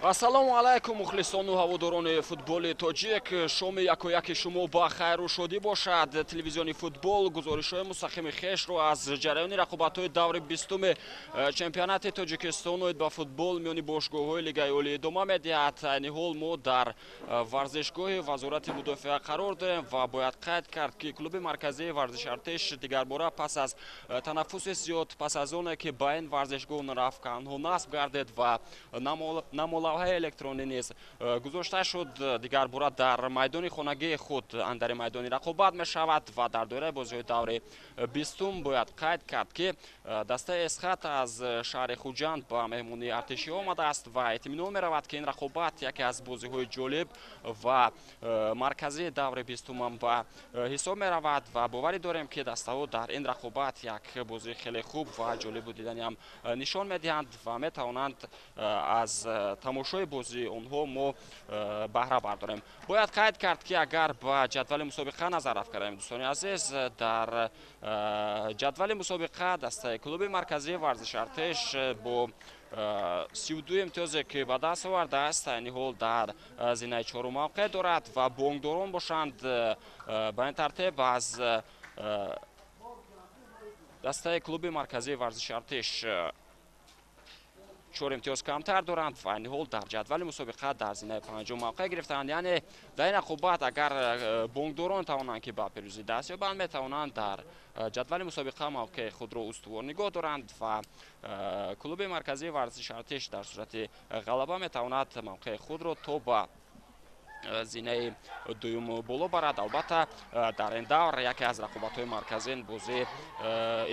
Ассалому алайкум, мухлисону ҳаводорони футболи тоҷик. Шоми якояки шумо ба хайру шодӣ бошад. Телевизиони футбол гузоришҳои мустақими хешро аз ҷараёни рақобатҳои даври 20-уми чемпионати Тоҷикистон оид ба футбол миёни бошгоҳҳои Лигаи Олӣ идома медиҳад. Айни ҳол мо дар варзишгоҳи Вазорати мудофиа қарор дорем ва бояд қайд кард, ки клуби марказии варзиши Артиш дигарбора пас аз танаффуси зиёд, пас аз оне ки ба ин варзишгоҳ рафканҳо насб гардид ва намолавҳаи электронӣ низ гузошта шуд, дигарбора дар майдони хонагии худ андари майдони рақобат мешавад ва дар доираи бозиҳои даври 20-ум бояд қайд кард, ки дастаи Эсхат аз шаҳри Хуҷанд ба меҳмонии артишӣ омадааст ва эътиминон меравад, ки ин рақобат яке аз бозиҳои ҷолиб ва марказии даври 20-умам ба ҳисоб меравад ва боварӣ дорем, ки дастаҳо дар ин рақобат як бозии хеле хуб ва ҷолибу диданиам нишон медиҳанд ва метавонанд аз тамошои бозии онҳо мо баҳра бардорем. Бояд қайд кард, ки агар ба ҷадвали мусобиқа назар афкардем, дӯстони азиз, дар ҷадвали мусобиқа дастаи клуби марказии варзиши Артиш бо 32 имтиёзе, ки ба даст овардааст, айни ҳол дар зинаи чорум мавқеъ дорад ва бонкдорон бошанд, ба ин тартиб аз дастаи клуби марказии варзиши Артиш 4 имтиёз камтар доранд ва айни ҳол дар ҷадвали мусобиқа дар зинаи панҷум мавқеъ гирифтаанд. Яъне дар ин рақобат агар бонкдорон тавонанд, ки ба пирӯзӣ даст ёбанд, метавонанд дар ҷадвали мусобиқа мавқеи худро устувор нигоҳ доранд ва клуби марказии варзиши Артиш дар сурати ғалаба метавонад мавқеи худро то ба зинаи дуюм боло барад. Албатта, дар ин давр яке аз рақобатҳои марказин бозии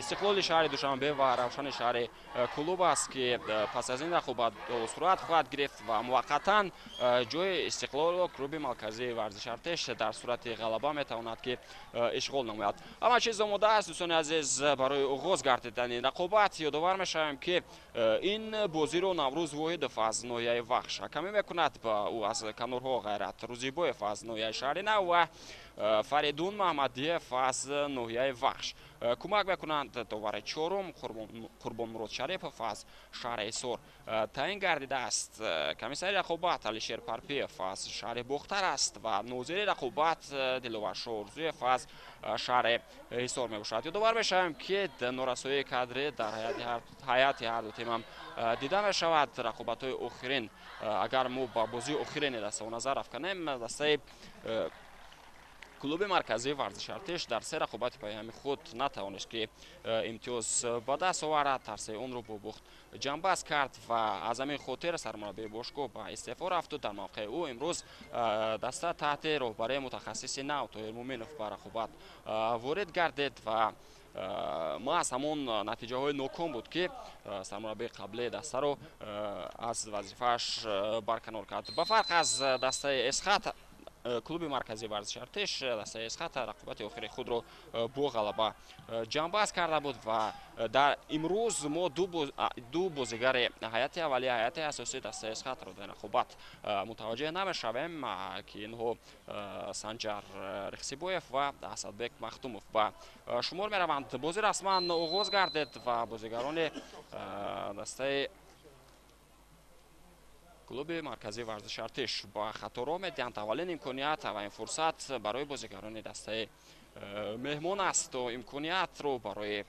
Истиқлоли шаҳри Душанбе ва Равшани шаҳри Кӯлоб аст, ки пас аз ин рақобат сурат хоҳад гирифт ва муваққатан ҷои Истиқлолро клуби марказии варзиши Артиш дар сурати ғалаба метавонад, ки ишғол намояд. Ҳама чиз омода аст, дӯстони азиз, барои оғоз гардидани рақобат. Ёдовар мешавем, ки ин бозиро Наврӯз Воҳидов аз ноҳияи Вахш ҳакамӣ мекунад, ба ӯ аз канорҳо Ғайрат Рӯзибоев аз ноҳияи шаҳри Нав ва Фаридун Маҳмадиев аз ноҳияи Вахш кӯмак мекунанд. Довари чорум Қурбонмурод Шарипов аз шаҳри Ҳисор таъин гардидааст. Комиссари рақобат Алишер Парпиев аз шаҳри Бохтар аст ва нозири рақобат Диловаршо Орзуев аз шаҳри Ҳисор мебошад. Ёдовар мешавем, ки норасоии кадрӣ дар ҳайати ҳарду тимам дида мешавад. Рақобатҳои охирин, агар мо ба бозии охирини дастаҳо назар афканем, дастаи клуби марказии варзиши Артиш дар се рақобати паёми худ натавонист, ки имтиёз ба даст оварад, тарсаи онро бо бухт ҷамъбаст кард ва аз ҳамин хотир сармураббии бошгоҳ ба истеъфо рафту дар мавқеи ӯ имрӯз даста таҳти роҳбарии мутахассиси нав Тоҳир Муминов ба рақобат ворид гардид ва маҳз ҳамон натиҷаҳои ноком буд, ки сармураббии қаблии дастаро аз вазифааш барканор кард. Ба фарқ аз дастаи Эсхат, клуби марказии варзиши Артиш, дастаи Эсхата рақобати охири худро бо ғалаба ҷамъбаст карда буд ва дар имрӯз мо ду бозигари ҳайати аввалия, ҳайати асосии дастаи Эсхатро дар рақобат мутаваҷҷеҳ намешавем, ки инҳо Санҷар Рехсибоев ва Асадбек Махдумов ба шумор мераванд. Бозӣ расман оғоз гардид ва бозигарони дастаи клуби марказии варзиши Артиш ба хаторо медиҳанд. Аввалин имконият ва ин фурсат барои бозигарони дастаи меҳмон аст, то имкониятро барои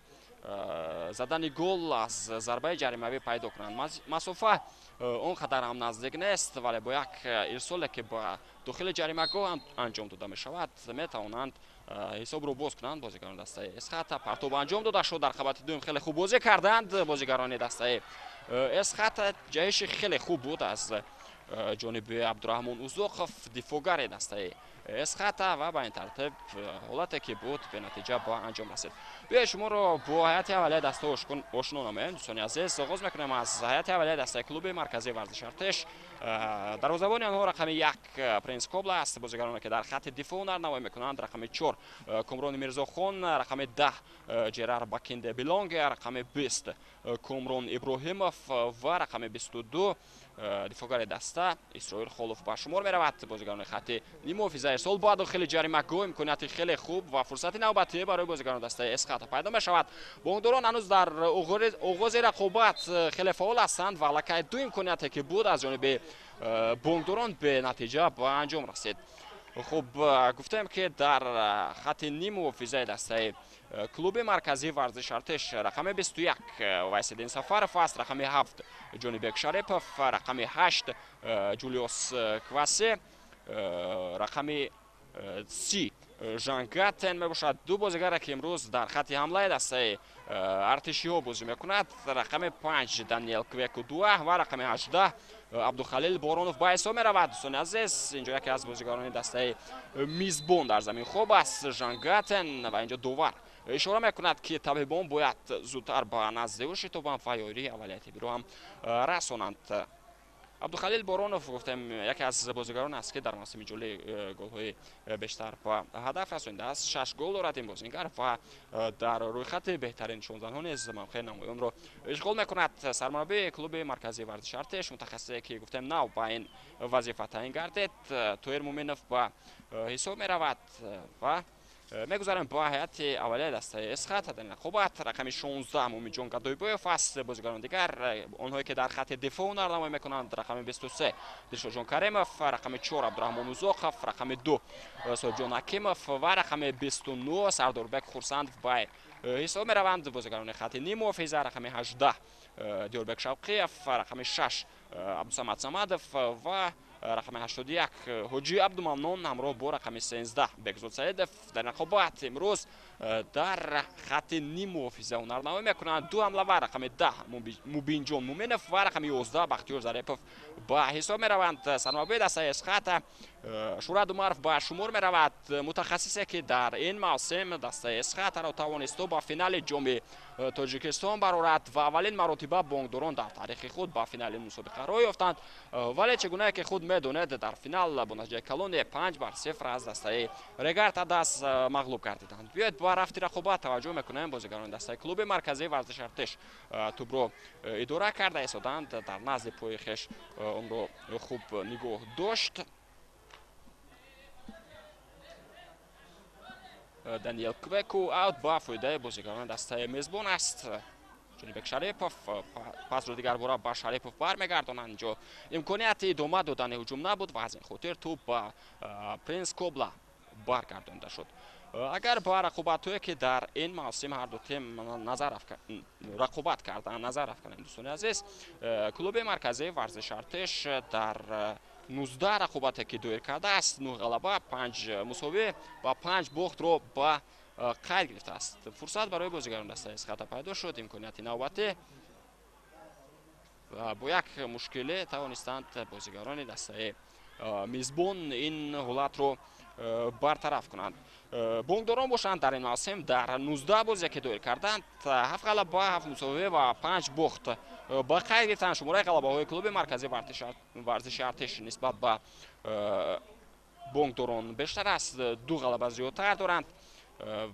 задани гол аз зарбаи ҷаримавӣ пайдо кунанд. Масофа он қадар ҳам наздик нест, вале бо як ирсоле, ки ба дохили ҷаримагоҳ анҷом дода мешавад, метавонанд ҳисобро боз кунанд бозигарони дастаи Эсхата. Партоб анҷом дода шуд, дар қабати дуюм хеле хуб бозӣ карданд бозигарони дастаи Эсхата. Ҷаҳиши хеле хуб буд аз ҷониби Абдураҳмон Узоқов, дифоъгари дастаи Эсхата, ва ба ин тартиб ҳолате ки буд бенатиҷа ба анҷом расид. Биёед, шуморо бо ҳайати аввалияи дастаҳо ошно намоем, дӯстони азиз. Оғоз мекунем аз ҳайати аввалияи дастаи клуби марказии варзиши Артиш. Дарвозабони онҳо рақами 1 Принс Кобла аст. Бозигароне, ки дар хатти дифоъ ҳунарнамоӣ мекунанд: рақами 4 Комрони Мирзохон, рақами 10 Ҷерар Бакинде Билонге, рақами 20 Комрон Иброҳимов ва рақами 22 дифоъгари даста Исроил Холов ба шумор меравад. Бозигарони хатти нимуҳофиза. Ирсол ба дохили ҷаримагоҳ, имконияти хеле хуб ва фурсати навбатӣ барои бозигарони дастаи Эсхата пайдо мешавад. Бонкдорон ҳанӯз дар оғози рақобат хеле фаъол ҳастанд ва аллакай ду имконияте, ки буд, аз ҷониби бонкдорон бенатиҷа ба анҷом расид. Хуб, гуфтем, ки дар хати ниммуҳофизаи дастаи клуби марказии варзиши Артиш рақами 21 Вайсиддин Сафаров аст, рақами 7 Ҷонибек Шарипов, рақами 8 Ҷулиус Квасе, рақами 30 Жангатен мебошад. Ду бозигаре, ки имрӯз дар хати ҳамлаи дастаи артишиҳо бозӣ мекунад, рақами 5 Даниел Квеку Дуа ва рақами 18 Абдухалил Боронов ба ҳисоб меравад. Дӯстони азиз, инҷо яке аз бозигарони дастаи мизбон дар замин хоб аст, Жангатен, ва инҷо довар ишора мекунад, ки табибон бояд зудтар ба назди ӯ шитобанд ва ёрии аввалияи тиббиро ҳам расонанд. Абдухалил Боронов, гуфтем, яке аз бозигарон аст, ки дар мавсими ҷолӣ голҳои бештар ба ҳадаф расонидааст. 6 гол дорад ин бозингар ва дар рӯйхати беҳтарин шонзанҳо низ мавқеи намоёнро ишғол мекунад. Сармураббии клуби марказии варзиши Артиш, мутахассисе, ки гуфтем нав ба ин вазифа таъин гардид, Тоҳир Муминов ба ҳисоб меравад. Ва мегузарем ба ҳайати аввалияи дастаи Эсхата. Дар ин рақобат рақами 16 Муминҷон Гадойбоев аст. Бозигарони дигар, онҳое ки дар хати дифоъ ҳунарнамоӣ мекунанд, рақами 23 Дилшодҷон Каримов, рақами 4 Абдураҳмон Узоқов, рақами 2 Соҳибҷон Ҳакимов ва рақами 29 Сардорбек Хурсандов ба ҳисоб мераванд. Бозигарони хати ниммуҳофиза рақами 18 Диёрбек Шавқиев, рақами 6 Абдусамад Самадов ва рақами 81 Ҳоҷи Абдумамнон ҳамроҳ бо рақами 13 Бекзод Саидов дар рақобат имрӯз дар хати ниммуҳофиза ҳунарнамоӣ мекунанд. Ду ҳамлавар, рақами 10 Мубинҷон Муминов ва рақами 11 Бахтиёр Зарипов ба ҳисоб мераванд. Сармураббии дастаи Эсхата Шӯрат Умаров ба шумор меравад, мутахассисе, ки дар ин мавсим дастаи Эсхатаро тавонист ба финали ҷоми Тоҷикистон барорад ва аввалин маротиба бонкдорон дар таърихи худ ба финали мусобиқа роҳ ёфтанд. Вале чӣ гунае ки худ медонед, дар финал бо натиҷаи калони 5-0 аз дастаи Регар Тадас мағлуб гардиданд. Биёед ба рафти рақобат таваҷҷӯҳ мекунем. Бозигарони дастаи клуби марказии варзиши Артиш тӯбро идора карда истоданд, дар назди пои хеш онро хуб нигоҳ дошт. Даниел Квеку, аут ба фоидаи бозигарони дастаи мезбон аст. Ҷонибек Шарипов пасро дигар бора ба Шарипов бармегардонанд. Инҷо имконияти идома додани ҳуҷум набуд ва аз ин хотир тӯб ба Принс Кобла баргардонда шуд. Агар ба рақобатҳое, ки дар ин мавсим ҳарду тим рақобат карданд, назар афканем, дӯстони азиз, клуби марказии варзиши Артиш дар 19 рақобате, ки доир кардааст, 9 ғалаба, 5 мусовӣ ва 5 бохтро ба қайд гирифтааст. Фурсат барои бозигарон дастаи Эсхата пайдо шуд, имконияти навбатӣ ва бо як мушкиле тавонистанд бозигарони дастаи мизбон ин ҳолатро бартараф кунанд. Бонкдорон бошанд, дар ин мавсим дар 19 бозе, ки доир карданд, 7 ғалаба, 7 мусовӣ ва 5 бохт ба қайд гирифтанд. Шумораи ғалабаҳои клуби марказии варзиши Артиш нисбат ба бонкдорон бештар аст, 2 ғалаба зиёдтар доранд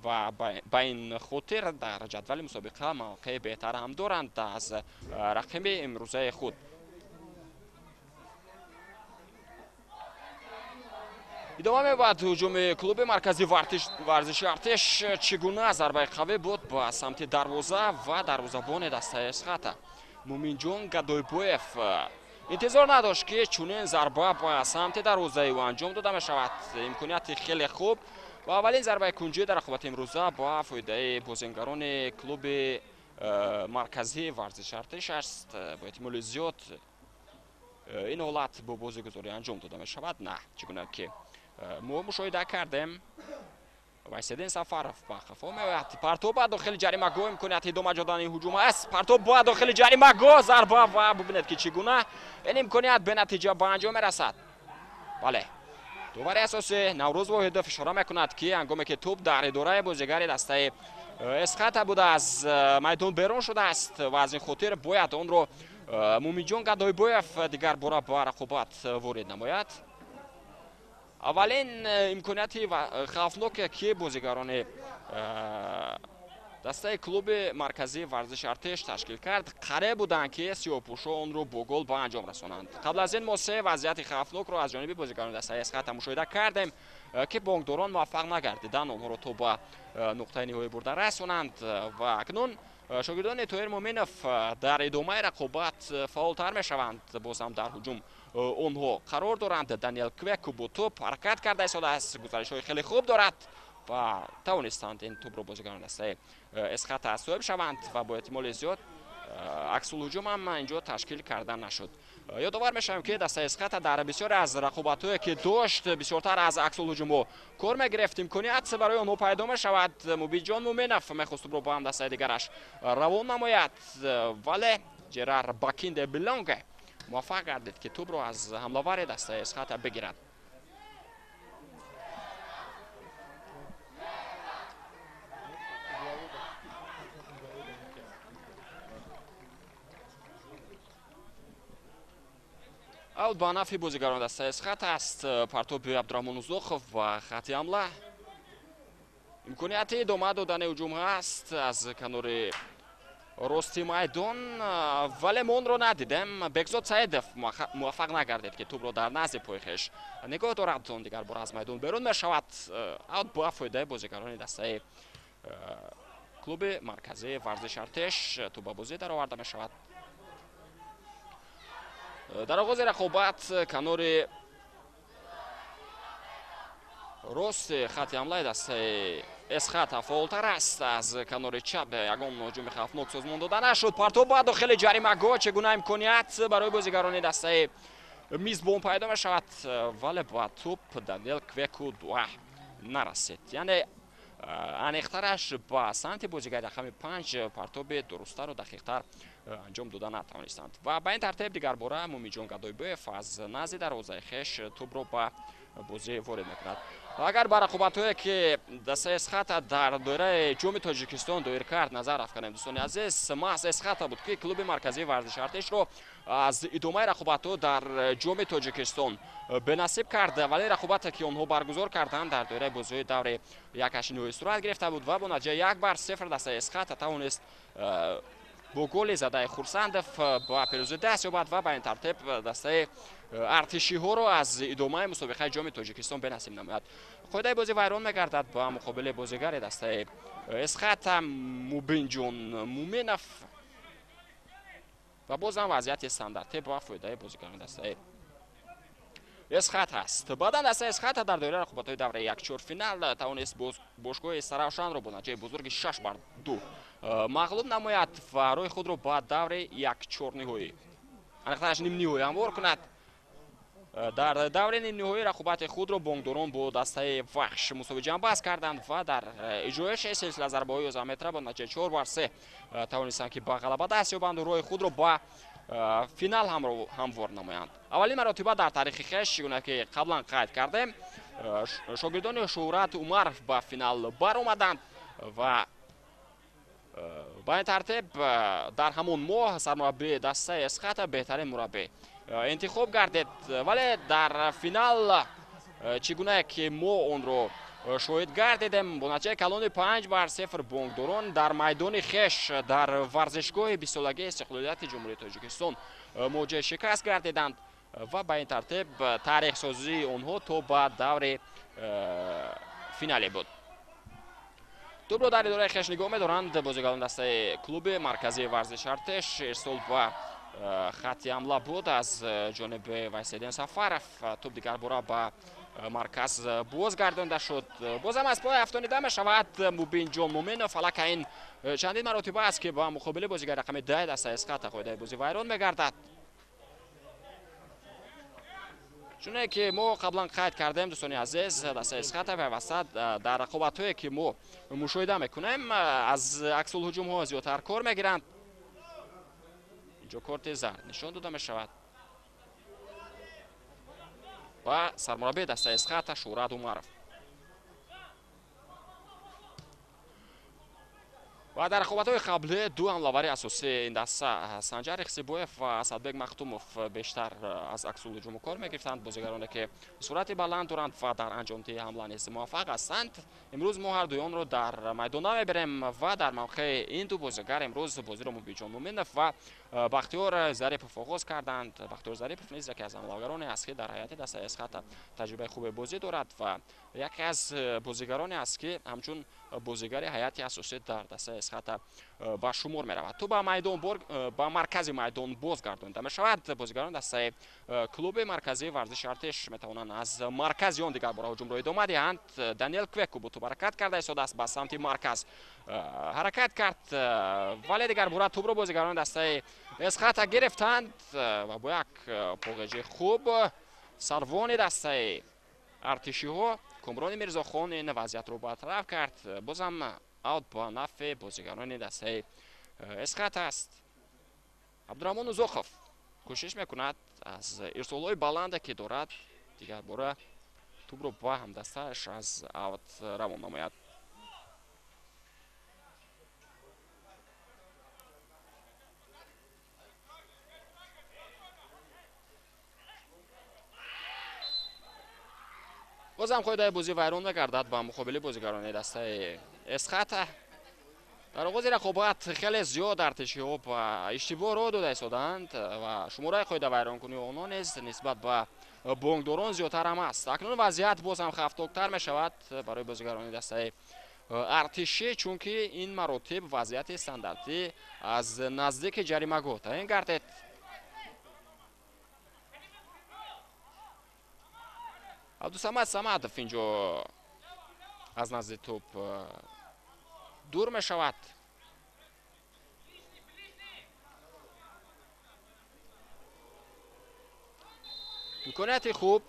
ва ба ин хотир дар ҷадвали мусобиқа мавқеи беҳтар ҳам доранд аз рақиби имрӯзаи худ. Идома меёбад ҳуҷуми клуби марказии варзиши Артиш. Чӣ гуна зарбаи қавӣ буд ба самти дарвоза ва дарвозабони дастаи Эсхата Муминҷон Гадойбоев интизор надошт, ки чунин зарба ба самти дарвозаи ӯ анҷом дода мешавад. Имконияти хеле хуб ва аввалин зарбаи кунҷӣ дар рақобати имрӯза ба фоидаи бозингарони клуби марказии варзиши Артиш аст. Бо эҳтимоли зиёд ин ҳолат бо бозигузорӣ анҷом дода мешавад. На, чӣ гуна ки мо мушоҳида кардем, Вайсиддин Сафаров ба қафо меояд. Партоб ба дохили ҷаримагоҳ, имконияти идома додани ҳуҷум аст. Партоб ба дохили ҷаримагоҳ, зарба ва бубинед, ки чӣ гуна ин имконият бенатиҷа ба анҷом мерасад. Бале, довари асосӣ Наврӯз Воҳидов ишора мекунад, ки ҳангоме ки тӯб дар идораи бозигари дастаи Эсхата буда, аз майдон берун шудааст ва аз ин хотир бояд онро Муминҷон Гадойбоев дигар бора ба рақобат ворид намояд. Аввалин имконияти хавфноке, ки бозигарони дастаи клуби марказии варзиши Артиш ташкил кард, қариб буданд, ки сиёҳпӯшо онро бо гол ба анҷом расонанд. Қабл аз ин мо се вазъияти хавфнокро аз ҷониби бозигарони дастаи Эсхата мушоҳида кардем, ки бонкдорон муваффақ нагардиданд онҳоро то ба нуқтаи ниҳоӣ бурда расонанд. Ва акнун шогирдони Тоҳир Муминов дар идомаи рақобат фаъолтар мешаванд, боз ҳам дар ҳуҷум онҳо қарор доранд. Даниэл Квеку бо тӯб ҳаракат карда истодааст, гузаришҳои хеле хуб дорад ва тавонистанд ин тӯбро бозигарони дастаи Эсхата соҳиб шаванд ва бо эҳтимоли зиёд аксулҳуҷум ҳам инҷо ташкил карда нашуд. Ёдовар мешавем, ки дастаи Эсхата дар бисёре аз рақобатҳое ки дошт, бисёртар аз аксулҳуҷумҳо кор мегирифт. Имконият барои онҳо пайдо мешавад. Мубинҷон Муменов мехост тӯбро ба ҳам дастаи дигараш равон намояд, вале Жерар Бакинде Билонге муваффақ гардид, ки тӯбро аз ҳамлавари дастаи Эсхата бигирад. Аут ба нафъи бозигарони дастаи Эсхата аст. Партоби Абдураҳмон Узоқов ва хати ҳамла. Имконияти идома додани ҳуҷум ҳаст аз канори рости майдон, вале мо онро надидем. Бекзод Саидов муваффақ нагардид, ки тӯбро дар назди пои хеш нигоҳ дорад. Он дигар бор аз майдон берун мешавад. Аут ба фоидаи бозигарони дастаи клуби марказии варзиши Артеш тӯб ба бозӣ дароварда мешавад. Дар оғози рақобат канори рости хати ҳамлаи дастаи Эсхата фаъолтар аст. Аз канори чап ягон ҳуҷуми хавфнок созмон дода нашуд. Партоб ба дохили ҷаримагоҳ, чӣ гуна имконият барои бозигарони дастаи мизбон пайдо мешавад, вале ба тӯб Даниэл Квеку дуа нарасид. Яъне аниқтараш ба самти бозигари рақами 5 партоби дурусттару дақиқтар анҷом дода натавонистанд. Ва ба ин тартиб дигарбора Мумиҷон Гадойбоев аз назди дарвозаи хеш тӯбро ба бозӣ ворид мекунад. Агар ба рақобатҳое ки дастаи Эсхата дар доираи ҷоми Тоҷикистон доир кард назар афканем, дӯстони азиз, маҳз Эсхата буд, ки клуби марказии варзиши Артешро аз идомаи рақобатҳо дар ҷоми Тоҷикистон бенасиб кард. Вале рақобате ки онҳо баргузор карданд дар доираи бозиҳои даври якҳаштниҳоӣ сурат гирифта буд ва бо натиҷаи 1-0 дастаи Эсхата тавонист бо голи задаи Хурсандов ба пирӯзӣ даст ёбад ва ба ин тартиб дастаи артишиҳоро аз идомаи мусобиқаи ҷоми Тоҷикистон бенасиб намояд. Қоидаи бозӣ вайрон мегардад ба муқобили бозигари дастаи Эсхата Мубинҷон Муменов ва бозам вазъияти стандартӣ ба фоидаи бозигарони дастаи Эсхата аст. Баъдан дастаи Эсхата дар доираи рақобатҳои давраи якчорфинал тавонист бошгоҳи Саравшанро бо натиҷаи бузурги 6-2 мағлуб намояд ва роҳи худро ба даври якчорниҳоӣ, аниқтараш нимниҳоӣ ҳамвор кунад. Дар даври нимниҳоӣ рақобати худро бонкдорон бо дастаи Вахш мусовӣ ҷамъбаст карданд ва дар иҷроиши силсила зарбаҳои 11 метра бо натиҷаи 4-3 тавонистанд, ки ба ғалаба даст ёбанд ва роҳи худро ба финал ҳамвор намоянд. Аввалин маротиба дар таърихи хеш, чӣ гуна ки қаблан қайд кардем, шогирдони Шӯҳрат Умаров ба финал баромаданд ва ба ин тартиб дар ҳамон моҳ сармураббии дастаи Эсхата беҳтарин мураббӣ интихоб гардид. Вале дар финал, чӣ гуна ки мо онро шоҳид гардидем, бо натиҷаи калони 5-0 бонкдорон дар майдони хеш дар варзишгоҳи бистсолагии истиқлолияти Ҷумҳурии Тоҷикистон муоҷиҳи шикаст гардиданд ва ба ин тартиб таърихсозии онҳо то ба даври финале буд. Тӯбро дар идораи хеш нигоҳ медоранд бозигарони дастаи клуби марказии варзиши Артеш. Ирсол ба хати ҳамла буд аз ҷониби Вайседин Сафаров. Тӯб дигарбора ба марказ бозгардонда шуд. Бозам аз пои афтонида мешавад Мубинҷон Муменов. Аллакай ин чандин маротиба аст, ки ба муқобили бозигари рақами 10 дастаи Эсхата қоидаи бозӣ вайрон мегардад. Чуне ки мо қаблан қайд кардем, дӯстони азиз, дастаи Эсхата пайваста дар рақобатҳое ки мо мушоҳида мекунем аз аксулҳуҷумҳо зиёдтар кор мегиранд. Инҷо корти зард нишон дода мешавад ба сармураббии дастаи Эсхата Шӯҳрат Умаров. Ва дар рақобатҳои қаблӣ ду ҳамлавари асосии ин даста Санҷар Ихсибоев ва Асадбек Махтумов бештар аз аксулҳуҷуму кор мегирифтанд. Бозигароне ки суръати баланд доранд ва дар анҷомдиҳии ҳамла низ муваффақ ҳастанд. Имрӯз мо ҳар дуи онро дар майдон намебарем ва дар мавқеи ин ду бозигар имрӯз бозиро Мубинҷон Муменов ва Бахтиёр Зарипов оғоз карданд. Бахтиёр Зарипов низ яке аз ҳамлавароне аст, ки дар ҳайати дастаи Эсхата таҷрибаи хубе бозӣ дорад ва яке аз бозигароне аст, ки ҳамчун бозигари ҳайати асосӣ дар дастаи Эсхата ба шумор меравад. Тӯб ба майдон ба маркази майдон бозгардонида мешавад. Бозигарони дастаи клуби марказии варзиши Артиш метавонанд аз маркази он дигар бора ҳуҷумро идома диҳанд. Даниэл Квеку бо тӯб ҳаракат карда истодааст, ба самти марказ ҳаракат кард, вале дигар бора тӯбро бозигарони дастаи Эсхата гирифтанд ва бо як поғеҷи хуб сарвони дастаи артишиҳо Комрони Мирзохон ин вазъиятро бартараф кард. Бозам аут ба нафъи бозигарони дастаи Эсхата аст. Абдураҳмон Узоқов кӯшиш мекунад аз ирсолҳои баланде ки дорад дигар бора тӯбро ба ҳамдастааш аз аут равон намояд. Бозам қоидаи бозӣ вайрон мегардад ба муқобили бозигарони дастаи Эсхата. Дар оғози рақобат хеле зиёд артишиҳо ба иштибоҳ роҳ дода истодаанд ва шумораи қоидавайронкунии онҳо низ нисбат ба бонкдорон зиёдтар ҳам аст. Акнун вазъият боз ҳам хавфноктар мешавад барои бозигарони дастаи артишӣ, чунки ин маротиб вазъияти стандартӣ аз наздики ҷаримагоҳ таъин гардид. Абдусамад Самадов инҷо аз назди тӯб дур мешавад. Имконияти хуб.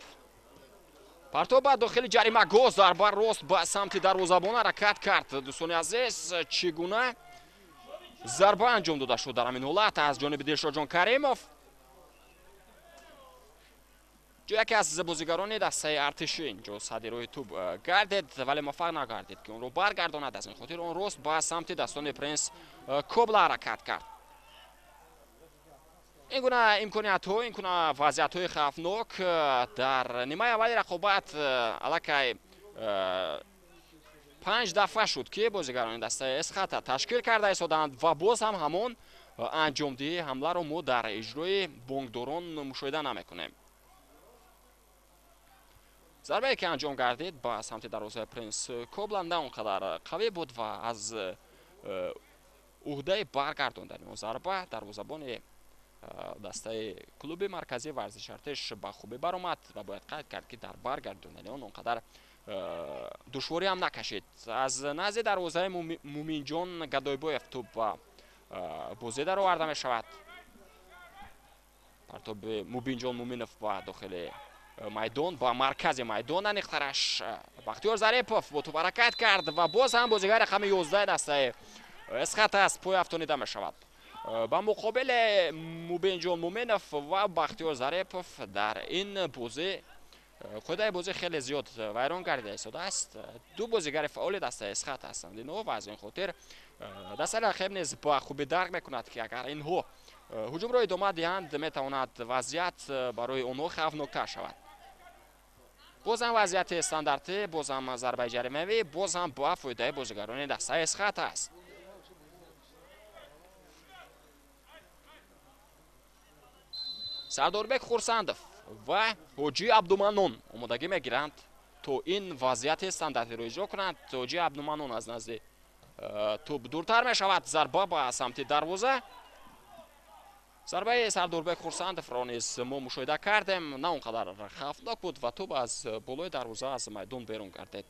Партоб ба дохили ҷаримагоҳ, зарба рост ба самти дарвозабон ҳаракат кард. Дӯстони азиз, чӣ гуна зарба анҷом дода шуд дар ҳамин ҳолат аз ҷониби Дилшодҷон Каримов. Ҷо яке аз бозигарони дастаи артишӣ инҷо сади роҳи тӯб гардид, вале муваффақ нагардид ки онро баргардонад. Аз ин хотир он рост ба самти дастони Принс Кобла ҳаракат кард. Ин гуна имкониятҳо, ин гуна вазъиятҳои хавфнок дар нимаи аввали рақобат аллакай 5 дафъа шуд ки бозигарони дастаи Эсхата ташкил карда истоданд ва боз ҳам ҳамон анҷомдиҳии ҳамларо мо дар иҷрои бонкдорон мушоҳида намекунем. Зарбае ки анҷом гардид ба самти дарвозаи Принс Кобла на он қадар қавӣ буд ва аз уҳдаи баргардондани он зарба дарвозабони дастаи клуби марказии варзиши Артиш ба хубӣ баромад ва бояд қайд кард ки дар баргардондани он он қадар душворӣ ҳам накашид. Аз назди дарвозаи Муминҷон Гадойбоев тӯб ба бозӣ дароварда мешавад. Партоби Мубинҷон Муминов ба дохили майдон, ба маркази майдон аниқтараш Бахтиёр Зарипов бо тӯб ҳаракат кард ва боз ҳам бозигари рақами 11 дастаи Эсхата аз пой афтонида мешавад. Ба муқобили Мубинҷон Муминов ва Бахтиёр Зарипов дар ин бозӣ қоидаи бозӣ хеле зиёд вайрон гардида истодааст. Ду бозигари фаъоли дастаи Эсхата ҳастанд инҳо ва аз ин хотир дастаи рақиб низ ба хубӣ дарк мекунад ки агар инҳо ҳуҷумро идома диҳанд, метавонад вазъият барои онҳо хавфноктар шавад. Бозам вазъияти стандартӣ, бозам зарбаи ҷаримавӣ, бозам ба фоидаи бозигарони дастаи Эсхата аст. Сардорбек Хурсандов ва Ҳоҷи Абдуманон омодагӣ мегиранд то ин вазъияти стандартиро иҷро кунанд. Ҳоҷи Абдуманон аз назди тӯб дуртар мешавад. Зарба ба самти дарвоза. Зарбаи Сардорбек Хурсандовро низ мо мушоҳида кардем, на он қадар хавфнок буд ва тӯб аз болои дарвоза аз майдон берун гардид.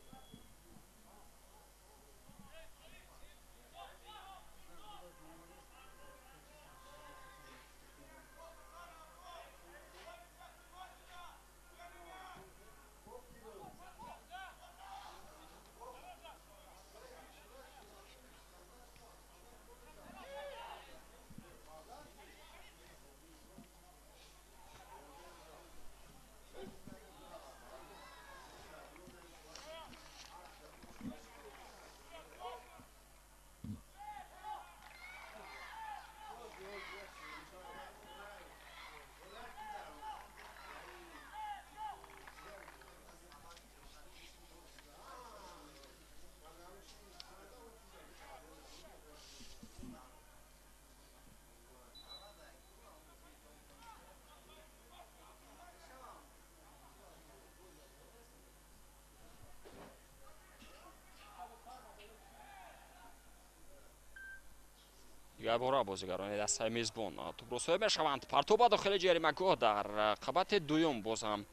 Дигарбора бозигарони дастаи мезбон тӯбро соҳиб мешаванд. Партоб ба дохили ҷаримагоҳ дар қабати дуюм боз ҳам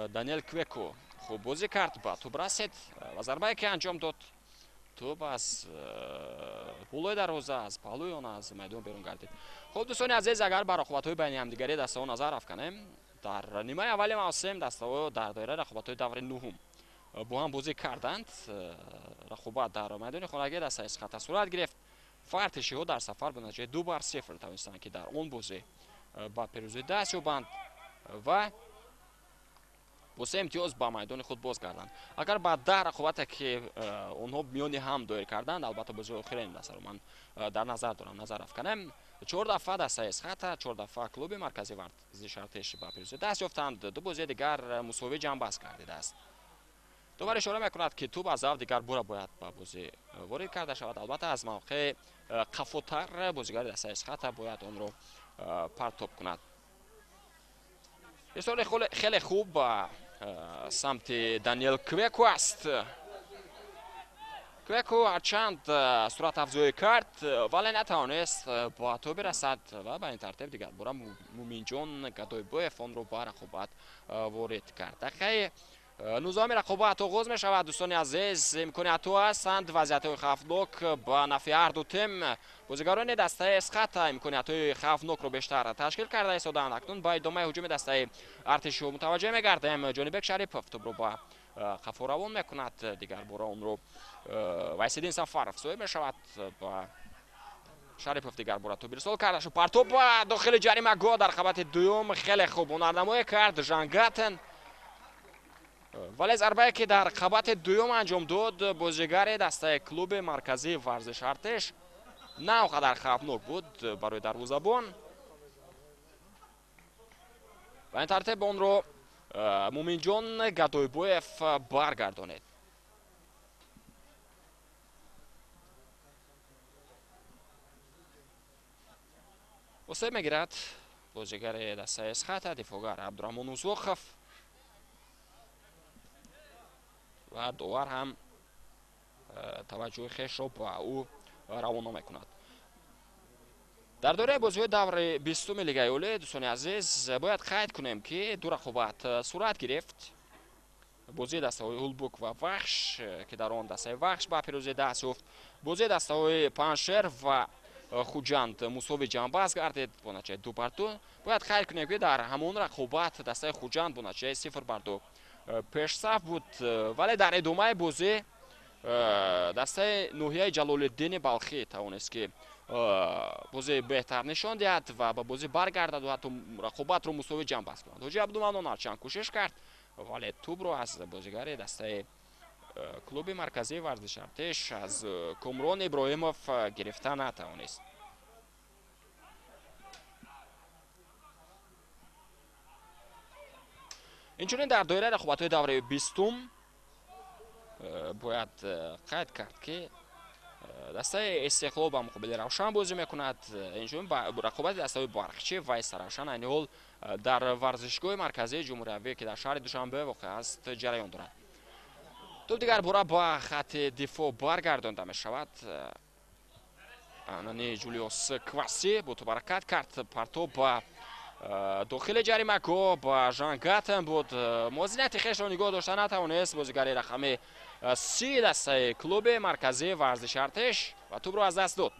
Даниэл Квеко хуб бозӣ кард, ба тӯб расид ва зарбае ки анҷом дод, тӯб аз болои дарвоза, аз паҳлӯи он аз майдон берун гардид. Хуб, дӯстони азиз, агар ба рақобатҳои байни ҳамдигари дастаҳо назар афканем, дар нимаи аввали мавсим дастаҳо дар доираи рақобатҳои даври нуҳум бо ҳам бозӣ карданд. Рақобат дар майдони хонагии дастаи Эсхата сурат гирифт ва артишиҳо дар сафар ба натиҷаи 2-0 тавонистанд, ки дар он бозӣ ба пирӯзӣ даст ёбанд ва бо 3 имтиёз ба майдони худ бозгарданд. Агар ба 10 рақобате ки онҳо миёни ҳам доир карданд, албатта бозии охирин дастаро ман дар назар дорам, назар афканем, 4 дафъа дастаи Эсхата, 4 дафъа клуби марказии варзиши артиш ба пирӯзӣ даст ёфтанд. Ду бозии дигар мусовӣ ҷамъбаст гардидааст. Довар ишора мекунад, ки тӯб аз ав дигар бора бояд ба бозӣ ворид карда шавад. Албатта аз мавқеи қафотар бозигари дастаи Эсхата бояд онро партоб кунад. Ирсоли хеле хуб ба самти Даниэл Квеко аст. Квеко ҳарчанд суратафзоӣ кард, вале натавонист ба тӯб бирасад ва ба ин тартиб дигарбора Муминҷон Гадойбоев онро ба рақобат ворид кард. Дақиқаи 19 рақобат оғоз мешавад. Дӯстони азиз, имкониятҳо ҳастанд, вазъиятҳои хавфнок ба нафъи ҳар ду тим. Бозигарони дастаи Эсхата имкониятҳои хавфнокро бештар ташкил карда истоданд. Акнун ба идомаи ҳуҷуми дастаи артишиҳо мутаваҷҷеҳ мегардем. Ҷонибек Шарипов тӯбро ба қафо равон мекунад. Дигарбора онро Вайсиддин Сафаров соҳиб мешавад. Ба Шарипов дигарбора тӯб ирсол карда шуд. Партоб ба дохили ҷаримагоҳ дар қабати дуюм хеле хуб ҳунарнамоӣ кард Жангатен. Вале зарбае ки дар қабати дуюм анҷом дод бозигари дастаи клуби марказии варзиши артиш на он қадар хавфнок буд барои дарвозабон. Ба ин тартиб онро Муминҷон Гадойбоев баргардонид. Осеб мегирад бозигари дастаи Эсхата, дифоъгар Абдураҳмон Узоқов ва довар ҳам таваҷҷӯҳи хешро ба ӯ равона мекунад. Дар доираи бозиҳои даври 20-уми Лигаи Олӣ, дӯстони азиз, бояд қайд кунем, ки ду рақобат сурат гирифт. Бозии дастаҳои Ҳулбук ва Вахш, ки дар он дастаи Вахш ба пирӯзӣ даст ёфт. Бозии дастаҳои Панҷшер ва Хуҷанд мусовӣ ҷамъбаст гардид бо натиҷаи 2-2. Бояд қайд кунем, ки дар ҳамон рақобат дастаи Хуҷанд бо натиҷаи 0-2 пешсаф буд, вале дар идомаи бозӣ дастаи ноҳияи Ҷалолиддини Балхӣ тавонист, ки бозии беҳтар нишон диҳад ва ба бозӣ баргардад ва ҳатто рақобатро мусовӣ ҷамъбаст кунад. Ҳоҷи Абдуманнон ҳарчанд кӯшиш кард, вале тӯбро аз бозигари дастаи клуби марказии варзиши артиш аз Комрон Иброҳимов гирифта натавонист. Инчунин дар доираи рақобатҳои давраи 20-ум бояд қайд кард, ки дастаи Истиқлол ба муқобили Равшан бозӣ мекунад. Инчунин рақобати дастаҳои Барқчӣ ва Истаравшан айни ҳол дар варзишгоҳи марказии ҷумҳуриявӣ, ки дар шаҳри Душанбе воқеъ аст, ҷараён дорад. Тӯб дигар бора ба хатти дифоъ баргардонда мешавад. Анани Ҷулиус Кваси бо тӯб ҳаракат кард. Партоб ба дохили ҷаримагоҳ ба Жангатен буд. Мувозинати хешро нигоҳ дошта натавонист бозигари рақами 30 дастаи клуби марказии варзиши артиш ва тӯбро аз даст дод.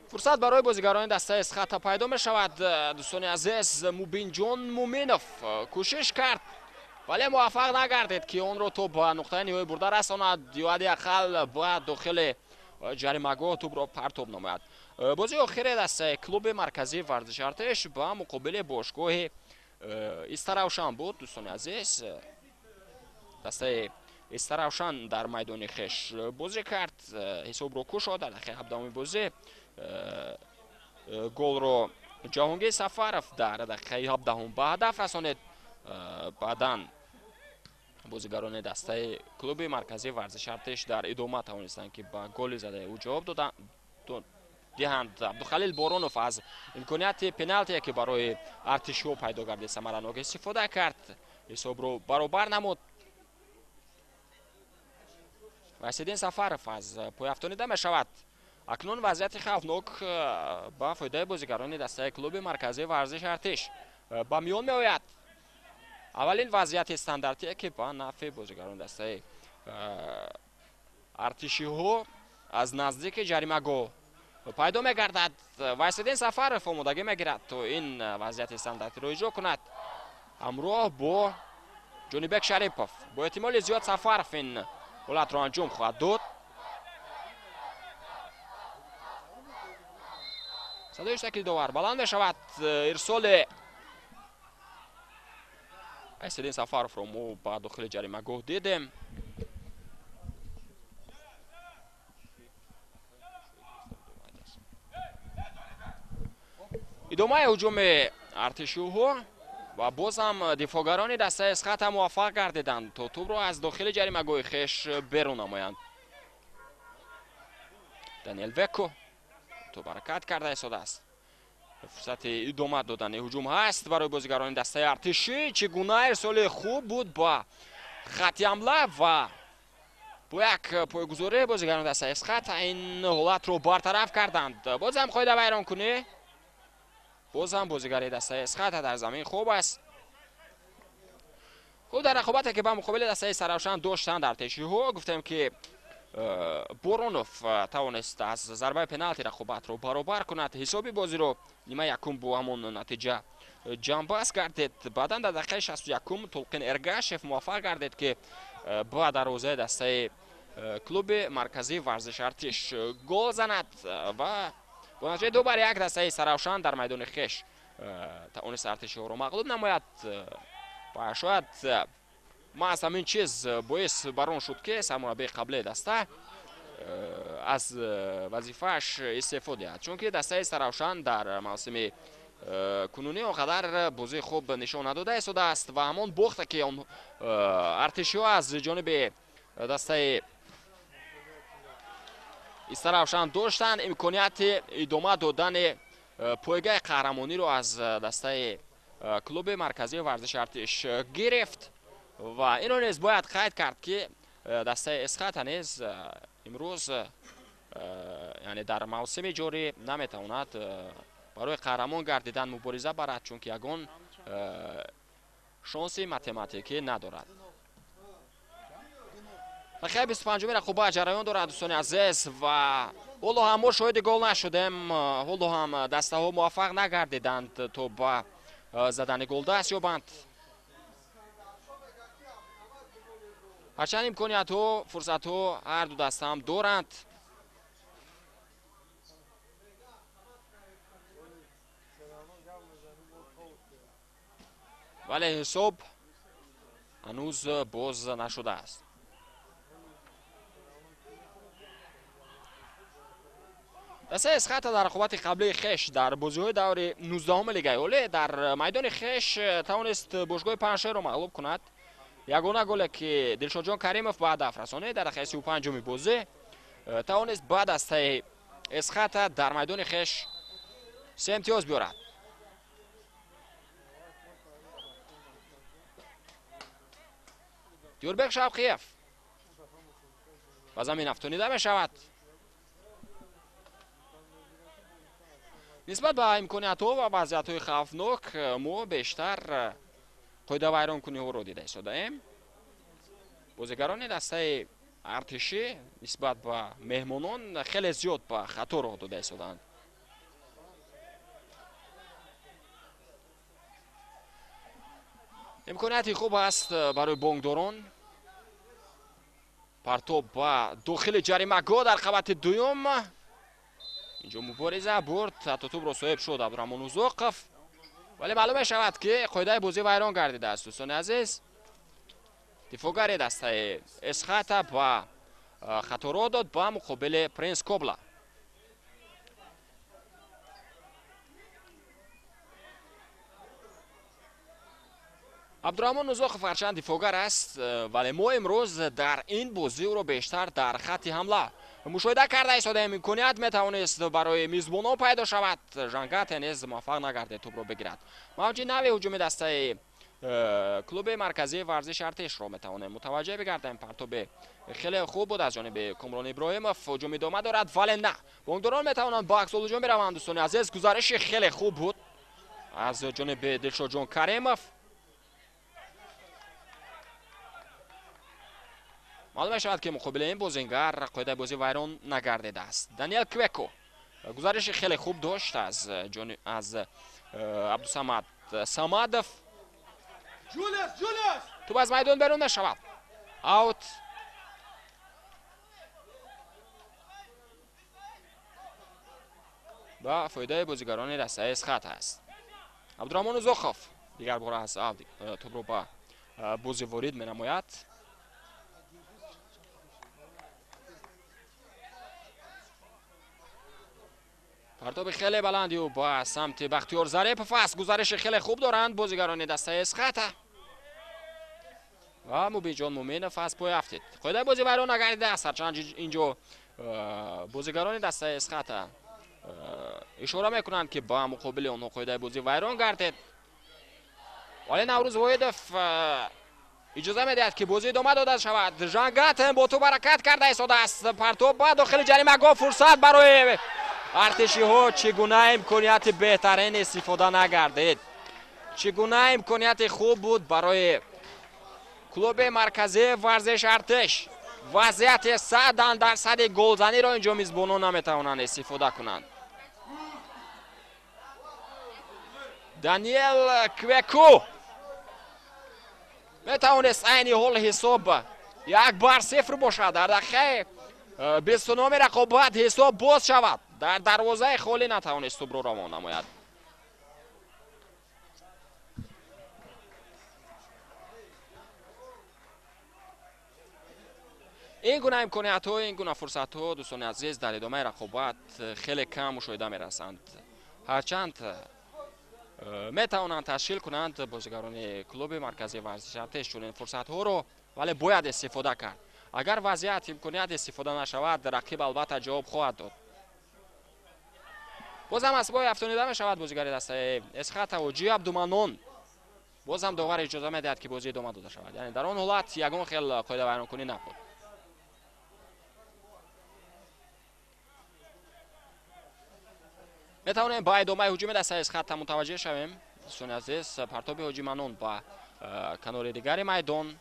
Фурсат барои бозигарони дастаи Эсхата пайдо мешавад. Дӯстони азиз, Мубинҷон Муминов кӯшиш кард, вале муваффақ нагардид, ки онро то ба нуқтаи ниҳоӣ бурда расонад ё ҳадди ақал ба дохили ҷаримагоҳ тӯбро партоб намояд. Бозии охири дастаи клуби марказии варзиши артиш ба муқобили бошгоҳи Истаравшан буд. Дӯстони азиз, дастаи Истаравшан дар майдони хеш бозӣ кард, ҳисобро кушод. Дар дақиқаи 17-уми бозӣ голро Ҷаҳонгир Сафаров дар дақиқаи 17-ум ба ҳадаф расонид. Баъдан бозигарони дастаи клуби марказии варзиши артиш дар идома тавонистанд, ки ба голи задаи ӯ ҷавоб диҳанд. Абдухалил Боронов аз имконияти пеналте, ки барои артишиҳо пайдо гардид, самаранок истифода кард, ҳисобро баробар намуд. Васиддин Сафаров аз пойафтонида мешавад. Акнун вазъияти хавфнок ба фоидаи бозигарони дастаи клуби марказии варзиши Артиш ба миён меояд. Аввалин вазъияти стандартие, ки ба нафъи бозигарони дастаи артишиҳо аз наздики ҷаримагоҳ пайдо мегардад. Вайсиддин Сафаров омодагӣ мегирад, то ин вазъияти стандартиро иҷро кунад ҳамроҳ бо Ҷонибек Шарипов. Бо эҳтимоли зиёд Сафаров ин ҳолатро анҷом хоҳад дод. Садои шакли довар баланд мешавад. Ирсоли Вайсиддин Сафаровро мо ба дохили ҷаримагоҳ дидем. Идомаи ҳуҷуми артишиҳо ва боз ҳам дифоъгарони дастаи Эсхата муваффақ гардиданд, то тӯбро аз дохили ҷаримагоҳи хеш берун намоянд. Даниэл Веко тӯб ҳаракат карда истодааст. Фурсати идома додани ҳуҷум ҳаст барои бозигарони дастаи артишӣ. Чӣ гуна ирсоли хуб буд ба хати ҳамла ва бо як пойгузорӣ бозигарони дастаи Эсхата ин ҳолатро бартараф карданд. Боз ҳам қоида вайронкунӣ. Боз ҳам бозигари дастаи Эсхата дар замин хуб аст. Хуб, дар рақобате, ки ба муқобили дастаи Саравшан доштанд артишиҳо, гуфтем, ки Боронов тавонист аз зарбаи пеналти рақобатро баробар кунад. Ҳисоби бозиро нима якум бо ҳамон натиҷа ҷамъбаст гардид. Баъдан дар дақиқаи 61 Тулқин Эргашев муваффақ гардид, ки ба дарвозаи дастаи клуби марказии варзиши Артиш гол занад ва бо натиҷаи 2-1 дастаи Саравшан дар майдони хеш тавонист артишиҳоро мағлуб намояд. Ва шояд маҳз ҳамин чиз боис бар он шуд, ки сармураббии қаблии даста аз вазифааш истеъфо диҳад, чунки дастаи Саравшан дар мавсими кунунӣ он қадар бозии хуб нишон надода истодааст ва ҳамон бохте, ки он артишиҳо аз ҷониби дастаи Истаравшан доштанд, имконияти идома додани пойгаи қаҳрамониро аз дастаи клуби марказии варзиши Артиш гирифт. Ва инро низ бояд қайд кард, ки дастаи Эсхата низ имрӯз, яъне дар мавсими ҷорӣ, наметавонад барои қаҳрамон гардидан мубориза барад, чунки ягон шонси математикӣ надорад. Дақиқаи 25-уми рақобат ҷараён дорад, дӯстони азиз, ва ҳоло ҳам мо шоҳиди гол нашудем. Ҳоло ҳам дастаҳо муваффақ нагардиданд, то ба задани гол даст ёбанд. Ҳарчанд имкониятҳо, фурсатҳо ҳар ду даста ҳам доранд. Вале ҳисоб ҳанӯз боз нашудааст. Дастаи Эсхата дар рақобати қаблии хеш дар бозиҳои даври 19-уми лигаи олӣ дар майдони хеш тавонист бошгоҳи Панҷшерро мағлуб кунад. Ягона голе, ки Дилшодҷон Каримов ба ҳадаф расонид дар дақиқаи 35-уми бозӣ, тавонист ба дастаи Эсхата дар майдони хеш 3 имтиёз биёрад. Диёрбек Шавқиев ба замин афтонида мешавад. Нисбат ба имкониятҳо ва вазъиятҳои хавфнок мо бештар қоидавайронкуниҳоро дида истодаем. Бозигарони дастаи артишӣ нисбат ба меҳмонон хеле зиёд ба хато роҳ дода истодаанд. Имконияти хуб аст барои бонкдорон. Партоб ба дохили ҷаримагоҳ дар қабати дуюм. Инҷо мубориза бурд, ҳатто тӯбро соҳиб шуд Абдураҳмон Узоқов. Вале маълум мешавад, ки қоидаи бозӣ вайрон гардидааст, дӯстони азиз. Дифоъгари дастаи Эсхата ба хато роҳ дод ба муқобили Принс Кобла. Абдураҳмон Узоқов ҳарчанд дифоъгар аст, вале мо имрӯз дар ин бозӣ ӯро бештар дар хатти ҳамла Мушоҳида карда истодаем, имконият метавонист барои мизбонон пайдо шавад. Жангате низ муваффақ нагардид тӯбро бигирад. Мавҷи нави ҳуҷуми дастаи клуби марказии варзиши Артишро метавонем мутаваҷҷеҳ бигардем. Партоби хеле хуб буд аз ҷониби Комрон Иброҳимов. Ҳуҷум идома дорад, вале на, бонкдорон метавонанд ба аксулҳуҷум бираванд. Дӯстони азиз, гузариши хеле хуб буд аз ҷониби Дилшодҷон Каримов. Маълум мешавад, ки муқобили ин бозингар қоидаи бозӣ вайрон нагардидааст. Даниел Квеко гузариши хеле хуб дошт аз Абдусамад Самадов. Тӯб аз майдон берун мешавад. Аут. Ба фоидаи бозигарони дастаи Эсхат аст. Абдурахмон Узоқов дигар бора аз аут тӯбро ба бозӣ ворид менамояд. Партоби хеле баланди ӯ ба самти Бахтиёр Зарипов аст. Гузариши хеле хуб доранд бозигарони дастаи Эсхата ва Мубинҷон Муминов аз пой афтид. Қоидаи бозӣ вайрон нагардидааст, ҳарчанд инҷо бозигарони дастаи Эсхата ишора мекунанд, ки ба муқобили онҳо қоидаи бозӣ вайрон гардид. Вале Наврӯз Воҳидов иҷоза медиҳад, ки бозӣ идома дода шавад. Жангатен бо тӯб ҳаракат карда истодааст. Партоб ба дохили ҷаримагоҳ, фурсат барои артишиҳо. Чӣ гуна имконияти беҳтарин истифода нагардид. Чӣ гуна имконияти хуб буд барои клуби марказии варзиши Артиш. Вазъияти 100% голзаниро инҷо мизбонон наметавонанд истифода кунанд. Даниел Квеку метавонист айни ҳол ҳисоб 1-0 бошад. Дар дақиқаи 29 рақобат ҳисоб боз шавад. Дар дарвозаи холӣ натавонист тӯбро равон намояд. Ин гуна имкониятҳо, ин гуна фурсатҳо, дӯстони азиз, дар идомаи рақобат хеле кам мушоҳида мерасанд. Ҳарчанд метавонанд ташкил кунанд бозигарони клуби марказии варзиши Артиш чунин фурсатҳоро, вале бояд истифода кард. Агар вазъият имконият истифода нашавад, рақиб албатта ҷавоб хоҳад дод. Бозам аз пой афтонида мешавад бозигари дастаи Эсхата Ҳоҷи Абдуманон. Бозам довар иҷоза медиҳад, ки бозӣ идома дода шавад. Яъне дар он ҳолат ягон хел қоидавайронкунӣ набуд. Метавонем ба идомаи ҳуҷуми дастаи Эсхата мутаваҷҷеҳ шавем. Дӯстони азиз, партоби Ҳоҷи Манон ба канори дигари майдон.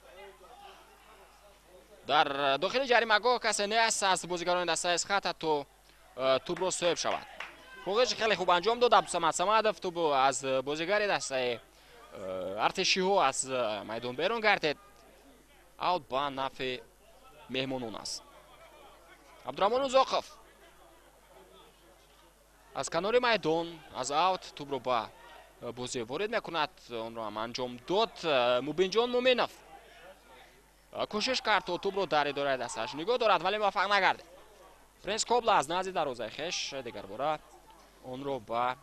Дар дохили ҷаримагоҳ касе нест аз бозигарони дастаи Эсхата то тӯбро соҳиб шавад. Пӯғиши хеле хуб анҷом дод Абдусамад Самадов. Тӯб аз бозигари дастаи артишиҳо аз майдон берун гардид. Аут ба нафъи меҳмонон аст. Абдурахмон Узоқов аз канори майдон аз аут тӯбро ба бозӣ ворид мекунад. Онро ҳам анҷом дод Мубинҷон Муминов. Кӯшиш кард то тӯбро дар идораи дасташ нигоҳ дорад, вале муваффақ нагардид. Принс Кобла аз назди дарвозаи хеш дигарбора онро ба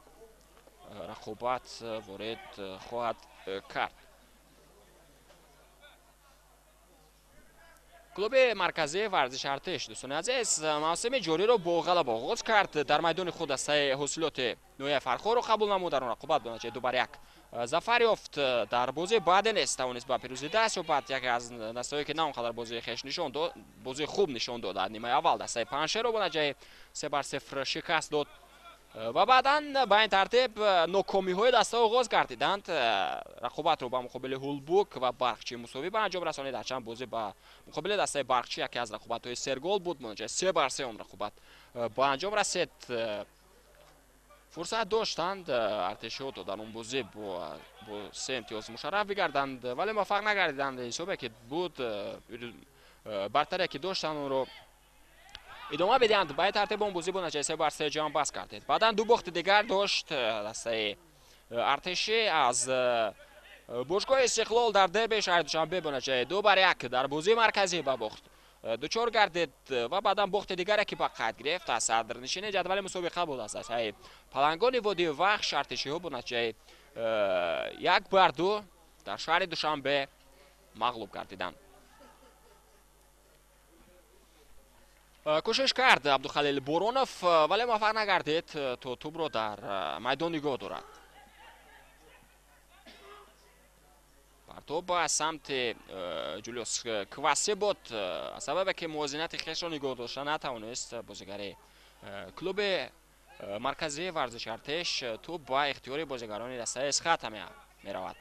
рақобат ворид хоҳад кард. Клуби марказии варзиши Артиш, дӯстони азиз, мавсими ҷориро бо ғалаба оғоз кард. Дар майдони худ дастаи ҳосилоти ноҳияи Фархорро қабул намуд. Дар он рақобат бо натиҷаи 2-1 зафар ёфт. Дар бозии баъде низ тавонист ба пирӯзӣ даст ёбад. Яке аз дастаҳое, ки на он қадар бозии хеш нишон дод, бозии хуб нишон дод. Дар нимаи аввал дастаи Панҷшерро бо натиҷаи 3-0 шикаст дод ва баъдан ба ин тартиб нокомиҳои даста оғоз гардиданд. Рақобатро ба муқобили Ҳулбук ва Барқчӣ мусовӣ ба анҷом расонид. Ҳарчанд бозӣ ба муқобили дастаи Барқчӣ яке аз рақобатҳои сергол буд. Бо натиҷаи 3-3 он рақобат ба анҷом расид. Фурсат доштанд артишиҳо то дар он бозӣ бо 3 имтиёз мушарраф бигарданд, вале муваффақ нагардиданд. Ҳисобе ки буд, бартарие ки доштанд, онро идома бидиҳанд. Ба ин тартиб он бозӣ бо натиҷаи 3-3 ҷамъбаст кардед. Баъдан ду бохти дигар дошт дастаи артишӣ аз бошгоҳи Истиқлол дар дерби шаҳри Душанбе бо натиҷаи 2-1 дар бозии марказӣ ба бохт дучор гардид ва баъдан бохти дигаре ки ба қайд гирифт аз садрнишини ҷадвали мусобиқа буд аз дастаи Палангони водии Вахш. Артишиҳо бо натиҷаи 1-2 дар шаҳри Душанбе мағлуб гардиданд. Кӯшиш кард Абдухалил Боронов, вале муваффақ нагардид то тӯбро дар майдон нигоҳ дорад. Партоб ба самти Ҷулиус Кваси буд, сабабе ки мувозинати хешро нигоҳ дошта натавонист бозигари клуби марказии варзиши Артеш, тӯб ба ихтиёри бозигарони дастаи Эсхата меравад.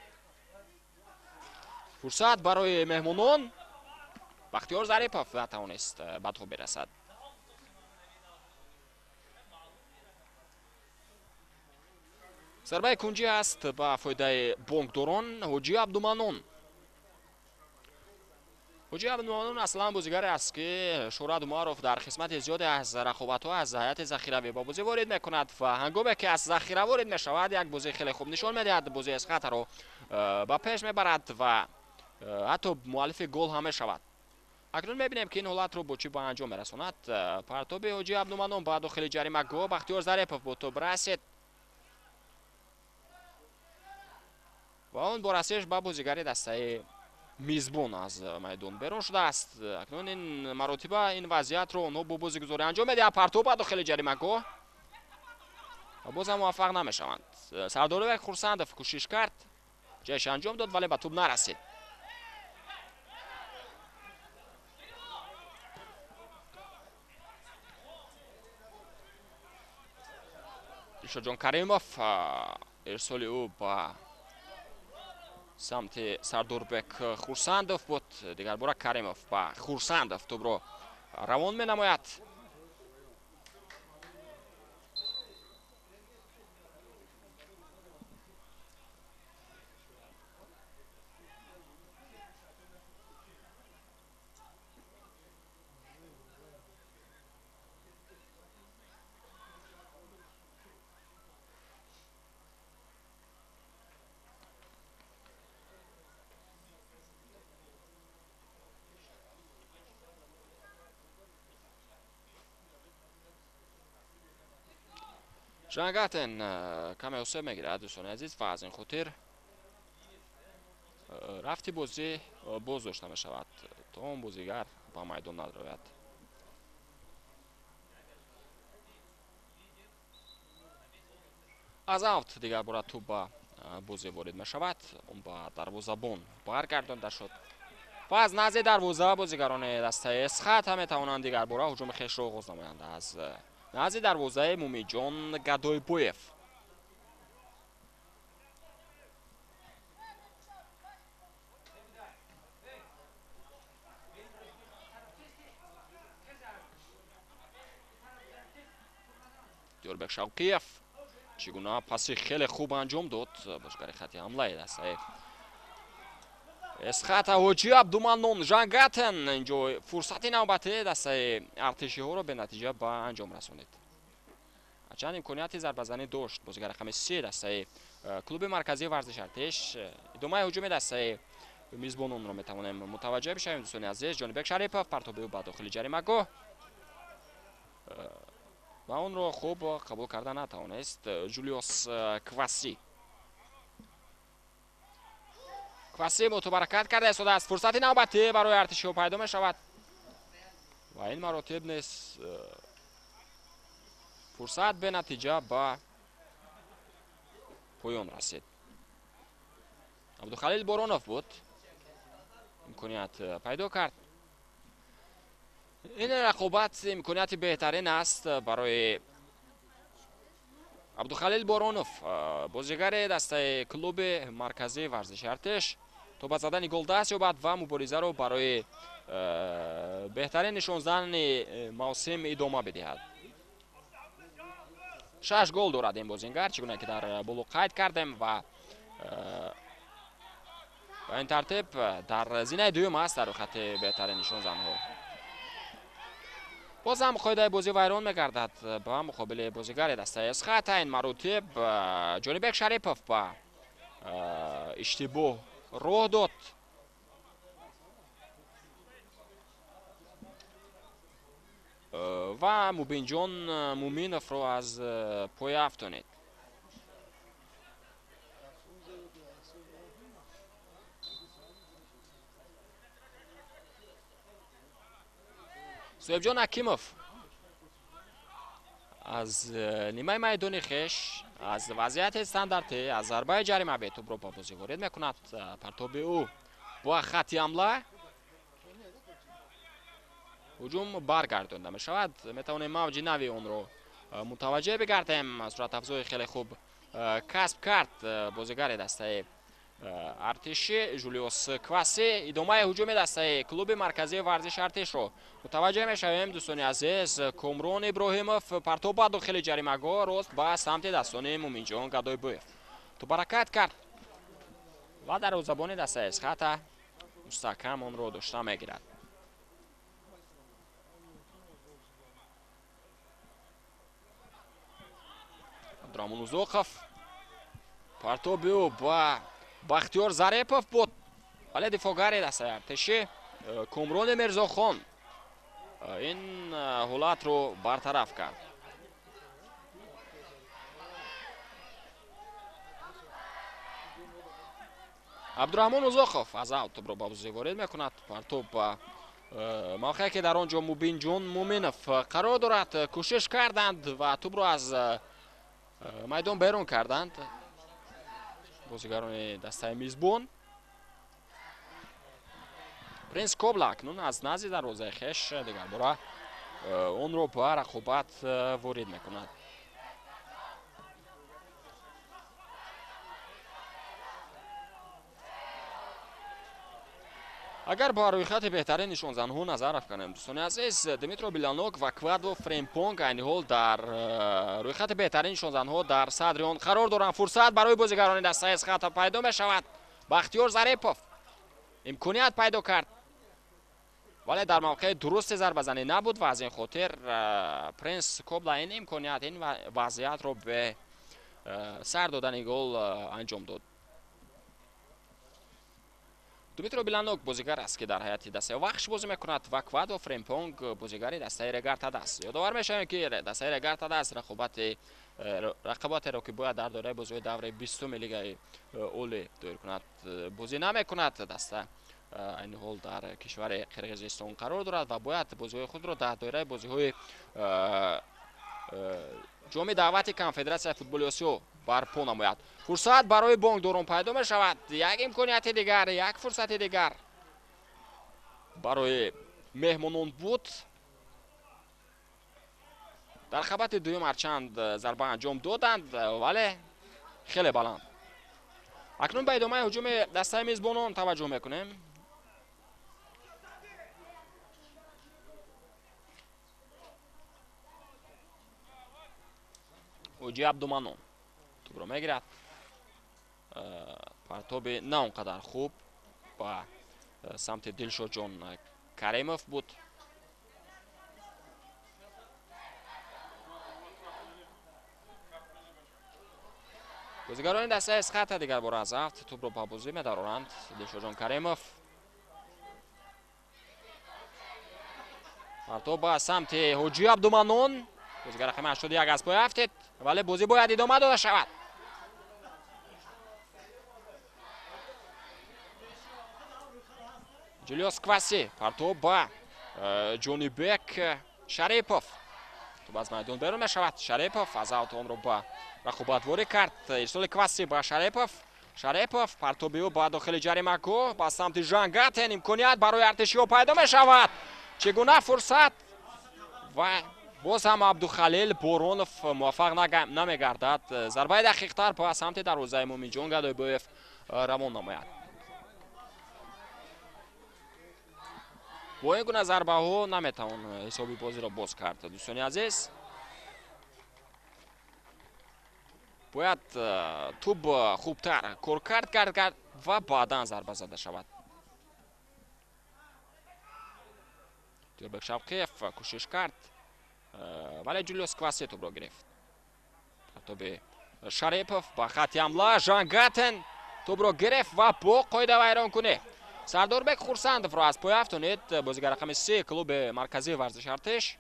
Фурсат барои меҳмонон. Бахтиёр Зарипов натавонист ба тӯб бирасад. Зарбаи кунҷӣ аст ба фоидаи бонкдорон. Ҳоҷи Абдуманон. Ҳоҷи Абдуманон аслан бозигаре аст, ки Шӯҳрат Умаров дар қисмати зиёде аз рақобатҳо аз ҳайати захиравӣ ба бозӣ ворид мекунад ва ҳангоме ки аз захира ворид мешавад, як бозии хеле хуб нишон медиҳад, бозии Эсхатаро ба пеш мебарад ва ҳатто муаллифи гол ҳам мешавад. Акнун мебинем, ки ин ҳолатро бо чӣ ба анҷом мерасонад. Партоби Ҳоҷи Абдуманон ба дохили ҷаримагоҳ, Бахтиёр Зарипов бо тӯб расид ва он бо расиш ба бозигари дастаи мизбон аз майдон берун шудааст. Акнун ин маротиба ин вазъиятро онҳо бо бозигузорӣ анҷом медиҳанд. Партоб ба дохили ҷаримагоҳ ва бозам муваффақ намешаванд. Сардорбек Хурсандов кӯшиш кард, ҷайш анҷом дод, вале ба тӯб нарасид. Дилшодҷон Каримов, ирсоли ӯ ба самти Сардорбек Хурсандов буд. Дигарбора Каримов ба Хурсандов тӯбро равон менамояд. Жангатен каме осеб мегирад, дӯстони азиз, ва аз ин хотир рафти бозӣ боз дошта мешавад, то он бозигар ба майдон надрояд. Аз авт дигар бора тӯб ба бозӣ ворид мешавад, он ба дарвозабон баргардонда шуд ва аз назди дарвоза бозигарони дастаи Эсхата метавонанд дигар бора ҳуҷуми хешро оғоз намоянд аз назди дарвозаи Мумиҷон Гадойбоев. Диёрбек Шавқиев чӣ гуна паси хеле хуб анҷом дод бозигари хати ҳамлаи дастаи Эсхата Ҳоҷи Абдуманон. Жангатен инҷо фурсати навбатии дастаи артишиҳоро бенатиҷа ба анҷом расонид. Чанд имконияти зарбазанӣ дошт бозигари рақами 3 дастаи клуби марказии варзиши Артиш. Идомаи ҳуҷуми дастаи мизбононро метавонем мутаваҷҷеҳ бишавем, дӯстони азиз. Ҷонибек Шарипов, партоби ӯ ба дохили ҷаримагоҳ ва онро хуб қабул карда натавонист Ҷулиус Кваси. Кваси мутабаракат карда истодааст. Фурсати навбатӣ барои артишиҳо пайдо мешавад ва ин маротиб низ фурсат бенатиҷа ба поён расид. Абдухалил Боронов буд, имконият пайдо кард. Ин рақобат имконияти беҳтарин аст барои Абдухалил Боронов, бозигари дастаи клуби марказии варзиши Артиш, то ба задани гол даст ёбад ва муборизаро барои беҳтарин нишонзани мавсим идома бидиҳад. 6 гол дорад ин бозингар, чӣ гуна ки дар боло қайд кардем, ва ба ин тартиб дар зинаи дуюм аст дар рӯйхати беҳтарин нишонзанҳо. Бозам қоидаи бозӣ вайрон мегардад ба муқобили бозигари дастаи Эсхата. Ин маротиб Ҷонибек Шарипов ба иштибоҳ роҳ дод. Ва Мубинҷон Муминовро аз поя афтонид. Соҳибҷон Ҳакимов аз нимаи майдони хеш аз вазъияти стандартӣ аз зарбаи ҷаримавӣ тӯбро ба бозӣ ворид мекунад. Партоби ӯ бо хатти ҳамла ҳуҷум баргардонда мешавад. Метавонем мавҷи нави онро мутаваҷҷеҳ бигардем. Суратафзои хеле хуб касб кард бозигари дастаи Артиши Жулиус Кваси. Идомаи ҳуҷуми дастаи клуби марказии варзиши Артишро мутаваҷҷеҳ мешавем, дӯстони азиз. Комрон Иброҳимов партоб ба дохили ҷаримагоҳ рост ба самти дастони Муминҷон Гадойбоев. Тӯб ҳаракат кард ва дарвозабони дастаи Эсхата мустаҳкам онро дошта мегирад. Абдураҳмон Узоқов партоби ӯ ба Бахтиёр Зарепов буд, вале дифоъгари дастаи Артишӣ Комрони Мирзохон ин ҳолатро бартараф кард. Абдураҳмон Узоқов аз аут тӯбро ба бозӣ ворид мекунад. Партоб ба мавқее ки дар он ҷо Мубинҷон Муминов қарор дорад, кӯшиш карданд ва тӯбро аз майдон берун карданд бозигарони дастаи мизбон. Принс Кобла акнун аз назди дарвозаи хеш дигарбора онро ба рақобат ворид мекунад. Агар ба рӯйхати беҳтарин нишонзанҳо назар афканем, дӯстони азиз, Дмитро Биланок ва Квадо Фремпонг айни ҳол дар рӯйхати беҳтарин нишонзанҳо дар садри он қарор доранд. Фурсат барои бозигарони дастаи Эсхата пайдо мешавад. Бахтиёр Зарепов имконият пайдо кард, вале дар мавқеи дурусти зарбазанӣ набуд ва аз ин хотир Принс Кобла ин имконият, ин вазъиятро бе сар додани гол анҷом дод. Дмитро Биланок бозигар аст, ки дар ҳайати дастаи Вахш бозӣ мекунад ва Квадо Фремпонг бозигари дастаи Регар-ТадАЗ. Ёдовар мешавем, ки дастаи Регар-ТадАЗ рақобатеро, ки бояд дар доираи бозиҳои давраи 20-уми лигаи олӣ доир кунад, бозӣ намекунад. Даста айни ҳол дар кишвари Қирғизистон қарор дорад ва бояд бозиҳои худро дар доираи бозиҳои ҷоми даъвати Конфедератсияи футболи Осиё барпо намояд. Фурсат барои бонкдорон пайдо мешавад. Як имконияти дигар, як фурсати дигар барои меҳмонон буд. Дар қабати дуюм ҳарчанд зарба анҷом доданд, вале хеле баланд. Акнун ба идомаи ҳуҷуми дастаи мизбонон таваҷҷӯҳ мекунем. Ҳоҷи Абдуманон тӯбро мегирад. Партоби на он қадар хуб ба самти Дилшодҷон Каримов буд. Бозигарони дастаи Эсхата дигар бора аз афт тӯбро ба бозӣ медароранд. Дилшодҷон Каримов партоб ба самти Ҳоҷи Абдуманон. Бозигар рақами 81 аз пой афтид, вале бозӣ бояд идома дода шавад. Ҷулиус Кваси партоб ба Ҷонибек Шарипов. Тӯб аз майдон берун мешавад. Шарипов аз аут онро ба рақобат ворид кард. Ирсоли Кваси ба Шарипов. Шарипов партоби ӯ ба дохили ҷаримагоҳ ба самти Жангатен. Имконият барои артишиҳо пайдо мешавад. Чӣ гуна фурсат! Ва боз ҳам Абдухалил Боронов муваффақ намегардад. Зарбаи дақиқтар ба самти дарвозаи Муминҷон Гадойбоев равон намояд. Бо ин гуна зарбаҳо наметавон ҳисоби бозиро боз кард, дӯстони азиз. Бояд тӯб хубтар коркард кард ва баъдан зарба зада шавад. Тӯрбек Шавқиев кӯшиш кард, вале Ҷулиус Кваси тӯбро гирифт. Партоби Шарипов ба хатти ҳамла. Жангатен тӯбро гирифт ва бо қоидавайронкунӣ Сардорбек Хурсандовро аз пой афтонид. Бозигар рақами 3 клуби марказии варзиши Артиш.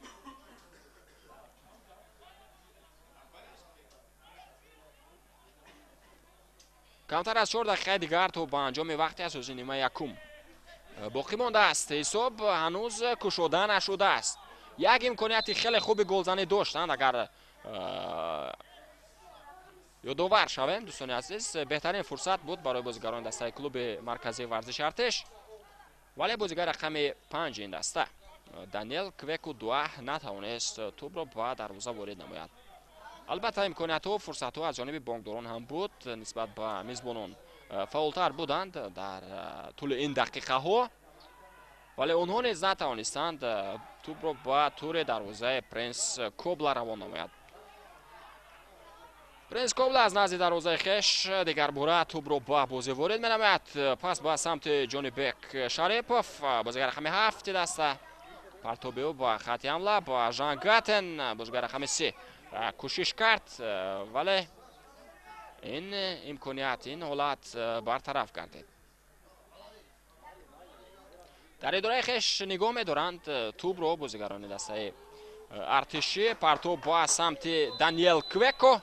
Камтар аз 4 дақиқаи дигар то ба анҷоми вақти асосии нимаи якум боқӣ мондааст. Ҳисоб ҳанӯз кушода нашудааст. Як имконияти хеле хуби голзанӣ доштанд. Агар ёдовар шавем, дӯстони азиз, беҳтарин фурсат буд барои бозигарони дастаи клуби марказии варзиши Артиш, вале бозигар рақами 5 ин даста Даниэл Квеку Дуа натавонист тӯбро ба дарвоза ворид намояд. Албатта, имкониятҳо, фурсатҳо аз ҷониби бонкдорон ҳам буд, нисбат ба мизбонон фаъолтар буданд дар тӯли ин дақиқаҳо, вале онҳо низ натавонистанд тӯбро ба тури дарвозаи Принс Кобла равон намояд. Принс Кобла аз назди дарвозаи хеш дигарбора тӯбро ба бозӣ ворид менамояд. Пас ба самти Ҷонибек Шарипов, бозигар рақами 7 даста, партоби ӯ ба хати ҳамла ба Жан Гатен, бозигар рақами 3 кӯшиш кард, вале ин имконият, ин ҳолат бартараф гардид. Дар идораи хеш нигоҳ медоранд тӯбро бозигарони дастаи артишӣ. Партоб ба самти Даниэл Квеко.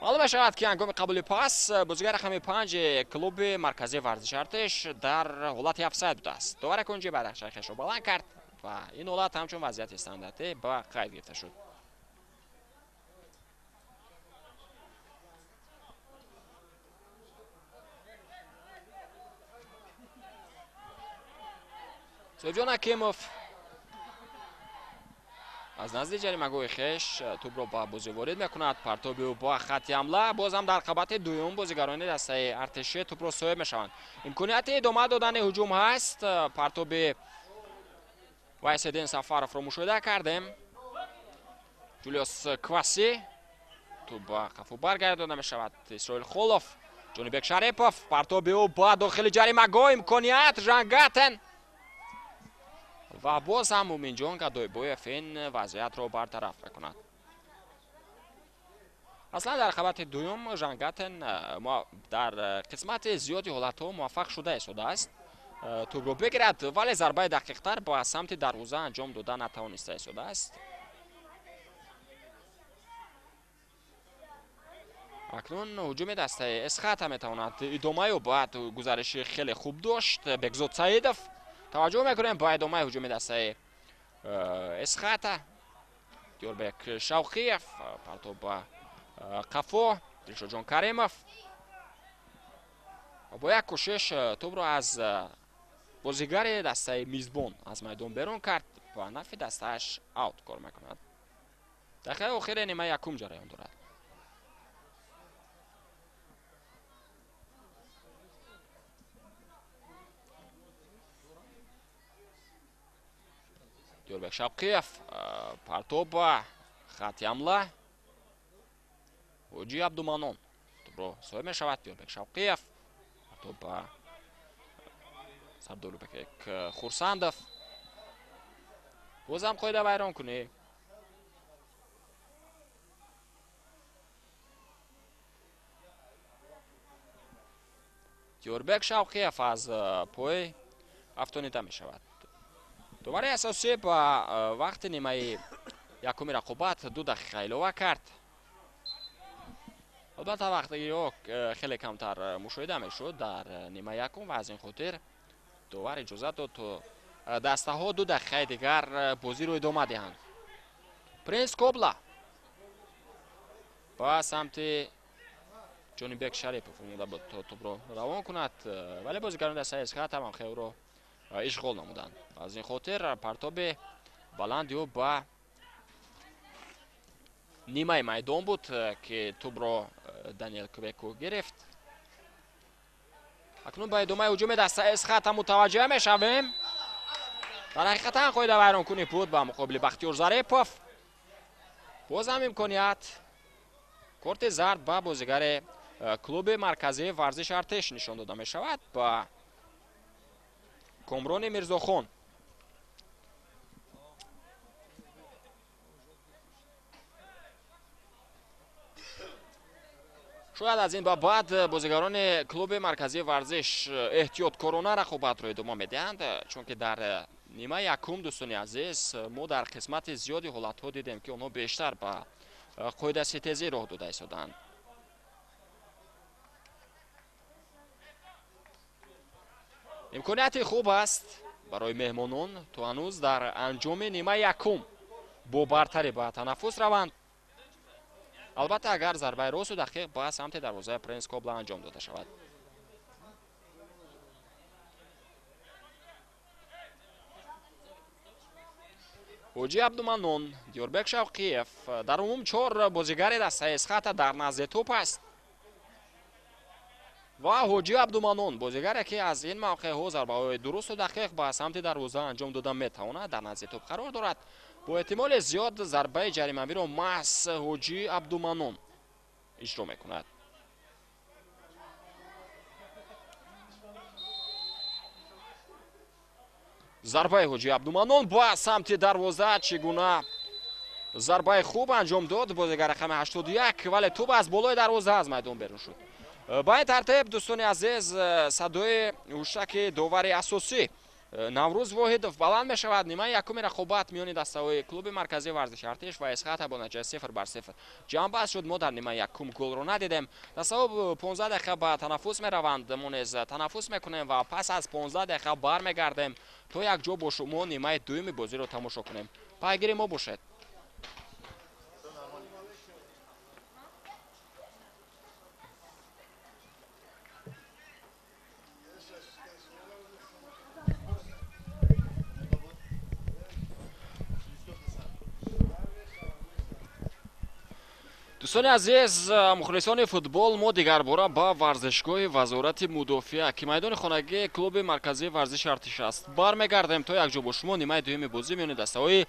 Маълум мешавад, ки ҳангоми қабули пас бозигар рақами 5 клуби марказии варзиши Артиш дар ҳолати офсайд будааст. Довари кунҷӣ байрақчаи хешро баланд кард ва ин ҳолат ҳамчун вазъияти стандартӣ ба қайд гирифта шуд. Соҳибҷон Ҳакимов аз назди ҷаримагоҳи хеш тӯбро ба бозӣ ворид мекунад. Партоби ӯ ба хати ҳамла. Боз ҳам дар қабати дуюм бозигарони дастаи артишӣ тӯбро соҳиб мешаванд. Имконияти идома додани ҳуҷум ҳаст. Партоби Вайседин Сафаровро мушоҳида кардем. Ҷулиус Кваси, тӯб ба қафо баргардонида мешавад. Исроил Холов, Ҷонибек Шарипов, партоби ӯ ба дохили ҷаримагоҳ. Имконият, Жан Гатен ва боз ҳам Муминҷон Гадойбоев ин вазъиятро бартараф мекунад. Аслан дар қабати дуюм Жан Гатен дар қисмати зиёди ҳолатҳо муваффақ шуда истодааст тӯбро бигирад, вале зарбаи дақиқтар ба самти дарвоза анҷом дода натавониста истодааст. Акнун ҳуҷуми дастаи Эсхата метавонад идома ёбад. Гузариши хеле хуб дошт Бекзод Саидов. Таваҷҷӯҳ мекунем ба идомаи ҳуҷуми дастаи Эсхата. Диёрбек Шавқиев, партоб ба қафо, Дилшодҷон Каримов бо як кӯшиш тӯбро аз бозигари дастаи мизбон аз майдон берун кард ва нафи дастааш аут кор мекунад. Дақиқаи охири нимаи якум ҷараён дорад. Диёрбек Шавқиев, партоб ба хати ҳамла. Ҳоҷи Абдуманон тӯбро соҳиб мешавад. Диёрбек Шавқиев, партоб ба Сардорбек Хурсандов. Боз ҳам қоида вайрон кунӣ. Диёрбек Шавқиев аз пой афтонида мешавад. Довари асосӣ ба вақти нимаи якуми рақобат 2 дақиқа илова кард. Албатта, вақтгириҳо хеле камтар мушоҳида мешуд дар нимаи якум ва аз ин хотир довар иҷозат дод, то дастаҳо 2 дақиқаи дигар бозиро идома диҳанд. Принс Кобла ба самти Ҷонибек Шарипов омода буд, то тӯбро равон кунад, вале бозигарони дастаи Эсхата мавқеъро ишғол намуданд. Аз ин хотир партоби баланди ӯ ба нимаи майдон буд, ки тӯбро Даниэл Квеку гирифт. Акнун ба идомаи ҳуҷуми дастаи Эсхата мутаваҷҷеҳ мешавем. Дар ҳақиқатан қоида вайронкунӣ буд ба муқобили Бахтиёр Зарипов. Боз ҳам имконият, корти зард ба бозигари клуби марказии варзиши Артиш нишон дода мешавад, ба Комрони Мирзохон. Шояд аз ин ба баъд бозигарони клуби марказии варзиш эҳтиёткорона рақобатро идома медиҳанд, чунки дар нимаи якум, дӯстони азиз, мо дар қисмати зиёди ҳолатҳо дидем, ки онҳо бештар ба қоидаситезӣ роҳ дода истоданд. Имконияти хуб аст Барои меҳмонон то ҳанӯз дар анҷоми нимаи якум бо бартарӣ ба танаффус раванд. Албатта, агар зарбаи росту дақиқ ба самти дарвозаи Принс Кобла анҷом дода шавад. Ҳоҷи Абдуманнон, Диёрбек Шавқиев, дар умум 4 бозигари дастаи Эсхата дар назди тӯп аст. Ва Ҳоҷи Абдуманнон, бозигаре ки аз ин мавқеъҳо зарбаҳои дурусту дақиқ ба самти дарвоза анҷом дода метавонад, дар назди тӯп қарор дорад. Бо эҳтимоли зиёд зарбаи ҷаримавиро маҳз Ҳоҷи Абдуманнон иҷро мекунад. Зарбаи Ҳоҷи Абдуманнон ба самти дарвоза, чӣ гуна зарбаи хуб анҷом дод бозигар рақами 81, вале тӯп аз болои дарвоза аз майдон берун шуд. Ба ин тартиб, дӯстони азиз, садои ҳушаки довари асосӣ Наврӯз Воҳидов баланд мешавад. Нимаи якуми рақобат миёни дастаҳои клуби марказии варзиши Артиш ва Эсхата бо натиҷаи 0-0 ҷамъбаст шуд. Мо дар нимаи якум голро надидем. Дастаҳо 15 дақиқа ба танаффус мераванд. Мо низ танаффус мекунем ва пас аз 15 дақиқа бармегардем то якҷо бо шумо нимаи дуюми бозиро тамошо кунем. Пайгири мо бошед. Дӯстони азиз, мухлисони футбол, мо дигарбора ба варзишгоҳи Вазорати мудофиа, ки майдони хонагии клуби марказии варзиши Артиш аст, бармегардем то якҷо бо шумо нимаи дуюми бозӣ миёни дастаҳои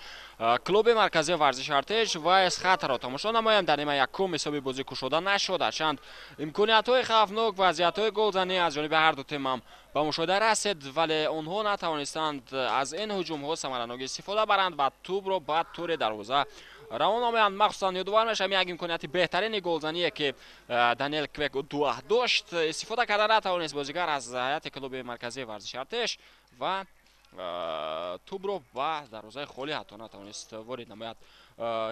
клуби марказии варзиши Артиш ва Эсхатаро тамошо намоем. Дар нимаи якум ҳисоби бозӣ кушода нашуд, ҳарчанд имкониятҳои хавфнок, вазъиятҳои голзанӣ аз ҷониби ҳар ду тим ҳам ба мушоҳида расид, вале онҳо натавонистанд аз ин ҳуҷумҳо самаранок истифода баранд ва тӯбро ба тури дарвоза равон намоянд. Махсусан ёдовар мешавам як имконияти беҳтарини голзание, ки Даниэл Квек дуаҳ дошт, истифода карда натавонист бозигар аз ҳайати клуби марказии варзиши Артиш ва тӯбро ба дарвозаи холӣ ҳатто натавонист ворид намояд.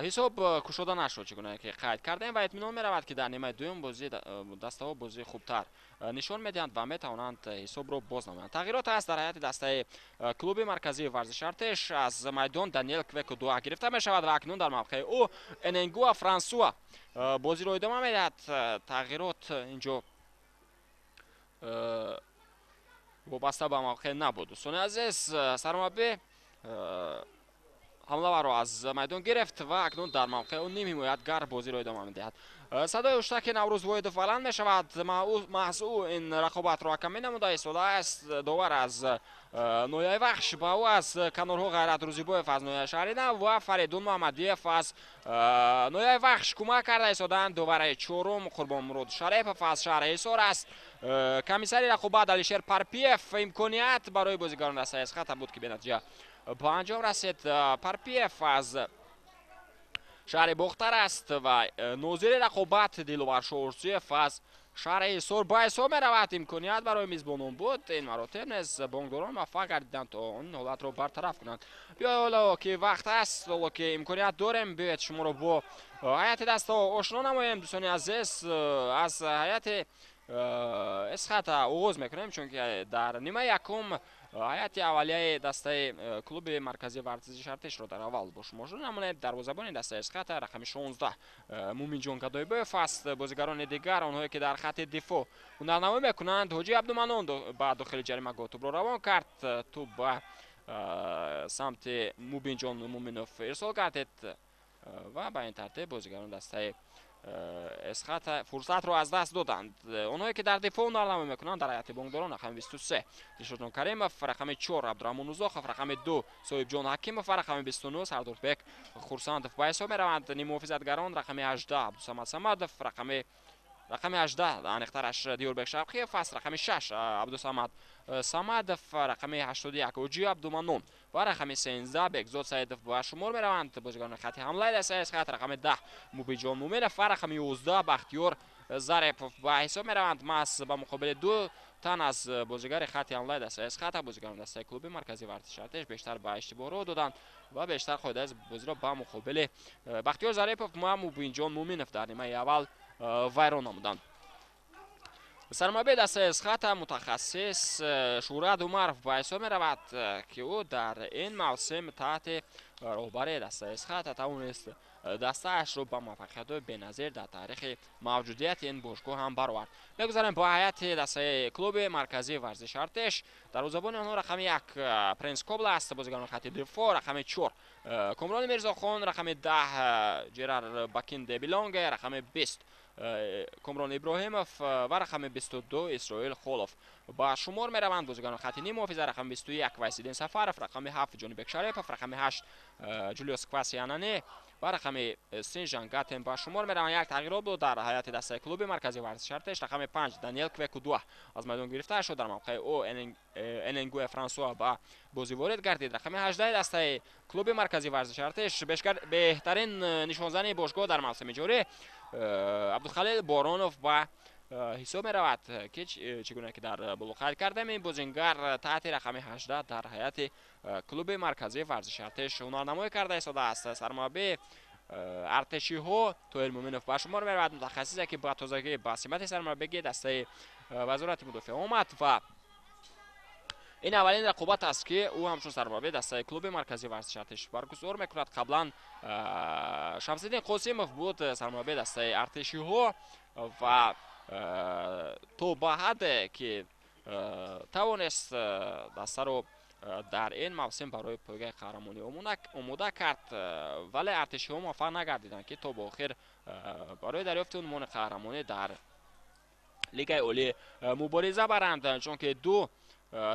Ҳисоб кушода нашуд, чӣ гуна ки қайд кардем, ва итминон меравад, ки дар нимаи дуюм бозӣ дастаҳо бозии хубтар нишон медиҳанд ва метавонанд ҳисобро боз намоянд. Тағйирот аст дар ҳайати дастаи клуби марказии варзиши Артиш. Аз майдон Даниэл Квеко дуа гирифта мешавад ва акнун дар мавқеи ӯ Эненгуа Франсуа бозиро идома медиҳад. Тағйирот инҷо вобаста ба мавқеъ набуд. Дӯстони азиз, сармураббӣ ҳамлаварро аз майдон гирифт ва акнун дар мавқеи ӯ ним ҳимоятгар бозиро идома медиҳад. Садои ҳуштаки Наврӯз Воҳидов баланд мешавад. Маҳз ӯ ин рақобатро ҳакамӣ намуда истодааст. Довар аз ноҳияи Вахш, ба ӯ аз канорҳо Ғайрат Рӯзибоев аз ноҳияи Шаҳринав ва Фаридун Муҳаммадиев аз ноҳияи Вахш кӯмак карда истоданд. Довараи чорум Қурбонмурод Шарипов аз шаҳри Ҳисор аст. Комиссари рақобат Алишер Парпиев. Имконият барои бозигарони дастаи Эсхата буд, ки бенатиҷа ба анҷом расид. Парпиев аз шаҳри Бохтар аст ва нозири рақобат Диловар Шоҳурсиев аз шаҳри Ҳисор ба ҳисоб меравад. Имконият барои мизбонон буд. Ин маротиб низ бонкдорон муваффақ гардиданд то ин ҳолатро бартараф кунанд. Биёед, ҳоло ки вақт аст, ҳоло ки имконият дорем, биёед шуморо бо ҳайати дастаҳо ошно намоем. Дӯстони азиз, аз ҳайати Эсхата оғоз мекунем, чунки дар нимаи якум ҳайати аввалияи дастаи клуби марказии варзиши Артишро дар аввал бо шумо ошно намоем. Дарвозабони дастаи Эсхата рақами 16 Муминҷон Гадойбоев аст. Бозигарони дигар, онҳое ки дар хати дифоъ ҳунарнамоӣ мекунанд, Ҳоҷи Абдуманнон ба дохили ҷаримагоҳ тӯбро равон кард. Тӯб ба самти Мубинҷон Муминов ирсол гардид ва ба ин тартиб бозигарони дастаи Эсхата фурсатро аз даст доданд. Онҳое ки дар дифоъ ҳунарнамоӣ мекунанд, дар ҳайати бонкдорон рақами 23 Дилшодҷон Каримов, рақами 4 Абдураҳмон Узоқов, рақами 2 Соҳибҷон Ҳакимов ва рақами 29 Сардорбек Хурсандов ба ҳисоб мераванд. Ниммуҳофизатгарон рақами 18 Абдусамад Самадов, рақами 18 аниқтараш Диёрбек Шавқиев аст, рақами 6 Абдусамад Самадов, рақами 81 Ҳоҷи Абдуманнон ва рақами 13 Бекзод Саидов ба шумор мераванд. Бозигарони хати ҳамлаи дастаи Эсхат рақами 10 Мубиҷон Муминов ва рақами 11 Бахтиёр Зарипов ба ҳисоб мераванд. Маҳз ба муқобили ду тан аз бозигари хати ҳамлаи дастаи Эсхата бозигарони дастаи клуби марказии варзиши Артиш бештар ба иштибоҳ роҳ доданд ва бештар қоидаи бозиро ба муқобили Бахтиёр Зарипов ва Мубинҷон Муминов дар нимаи аввал вайрон намуданд. Сармураббии дастаи Эсхата мутахассис Шӯҳрат Умаров ба ҳисоб меравад, ки ӯ дар ин мавсим таҳти роҳбарии дастаи Эсхата тавонист дастаашро ба муваффақиятҳои беназир дар таърихи мавҷудияти ин бошгоҳ ҳам баровард. Мегузарем ба ҳайати дастаи клуби марказии варзиши Артеш. Дарвозабони онҳо рақами 1 Принс Кобла аст, бозигарони хати дифоъ рақами 4 Комрони Мирзохон, рақами 10 Жерар Бакинде Билонге, рақами 20 Комрон Иброҳимов ва рақами 22 Исроил Холов ба шумор мераванд. Бозигарони хати ниммуҳофиза рақами 21 Вайсиддин Сафаров, рақами 7 Ҷонибек Шарипов, рақами 8 Ҷулиус Квасианане ва рақами 3 Жангатен ба шумор мераванд. Як тағйирот буд дар ҳайати дастаи клуби марказии варзиши Артеш. Рақами 5 Даниел Квекудуа аз майдон гирифта шуд, дар мавқеи ӯ Эненгуе Франсуа ба бозӣ ворид гардид. Рақами 18 дастаи клуби марказии варзиши Артеш, беҳтарин нишонзани бошгоҳ дар мавсими ҷорӣ Абдухалил Боронов ба ҳисоб меравад, ки чӣ гуна ки дар боло қайд кардем, ин бозингар таҳти рақами 18 дар ҳайати клуби марказии варзиши Артеш ҳунарнамоӣ карда истодааст. Сармураббии артешиҳо Тоҳир Муминов ба шумор меравад, мутахассисе ки ба тозагӣ ба симати сармураббигии дастаи вазорати мудофиа омад ва ин аввалин рақобат аст, ки ӯ ҳамчун сармураббии дастаи клуби марказии варзиши Артеш баргузор мекунад. Қаблан Шамсиддин Қосимов буд сармураббии дастаи артешиҳо ва то ба ҳадде ки тавонист дастаро дар ин мавсим барои пойгаи қаҳрамонӣ омода кард, вале артешиҳо муваффақ нагардиданд, ки то ба охир барои дарёфти унвони қаҳрамонӣ дар лигаи олӣ мубориза баранд, чунки ду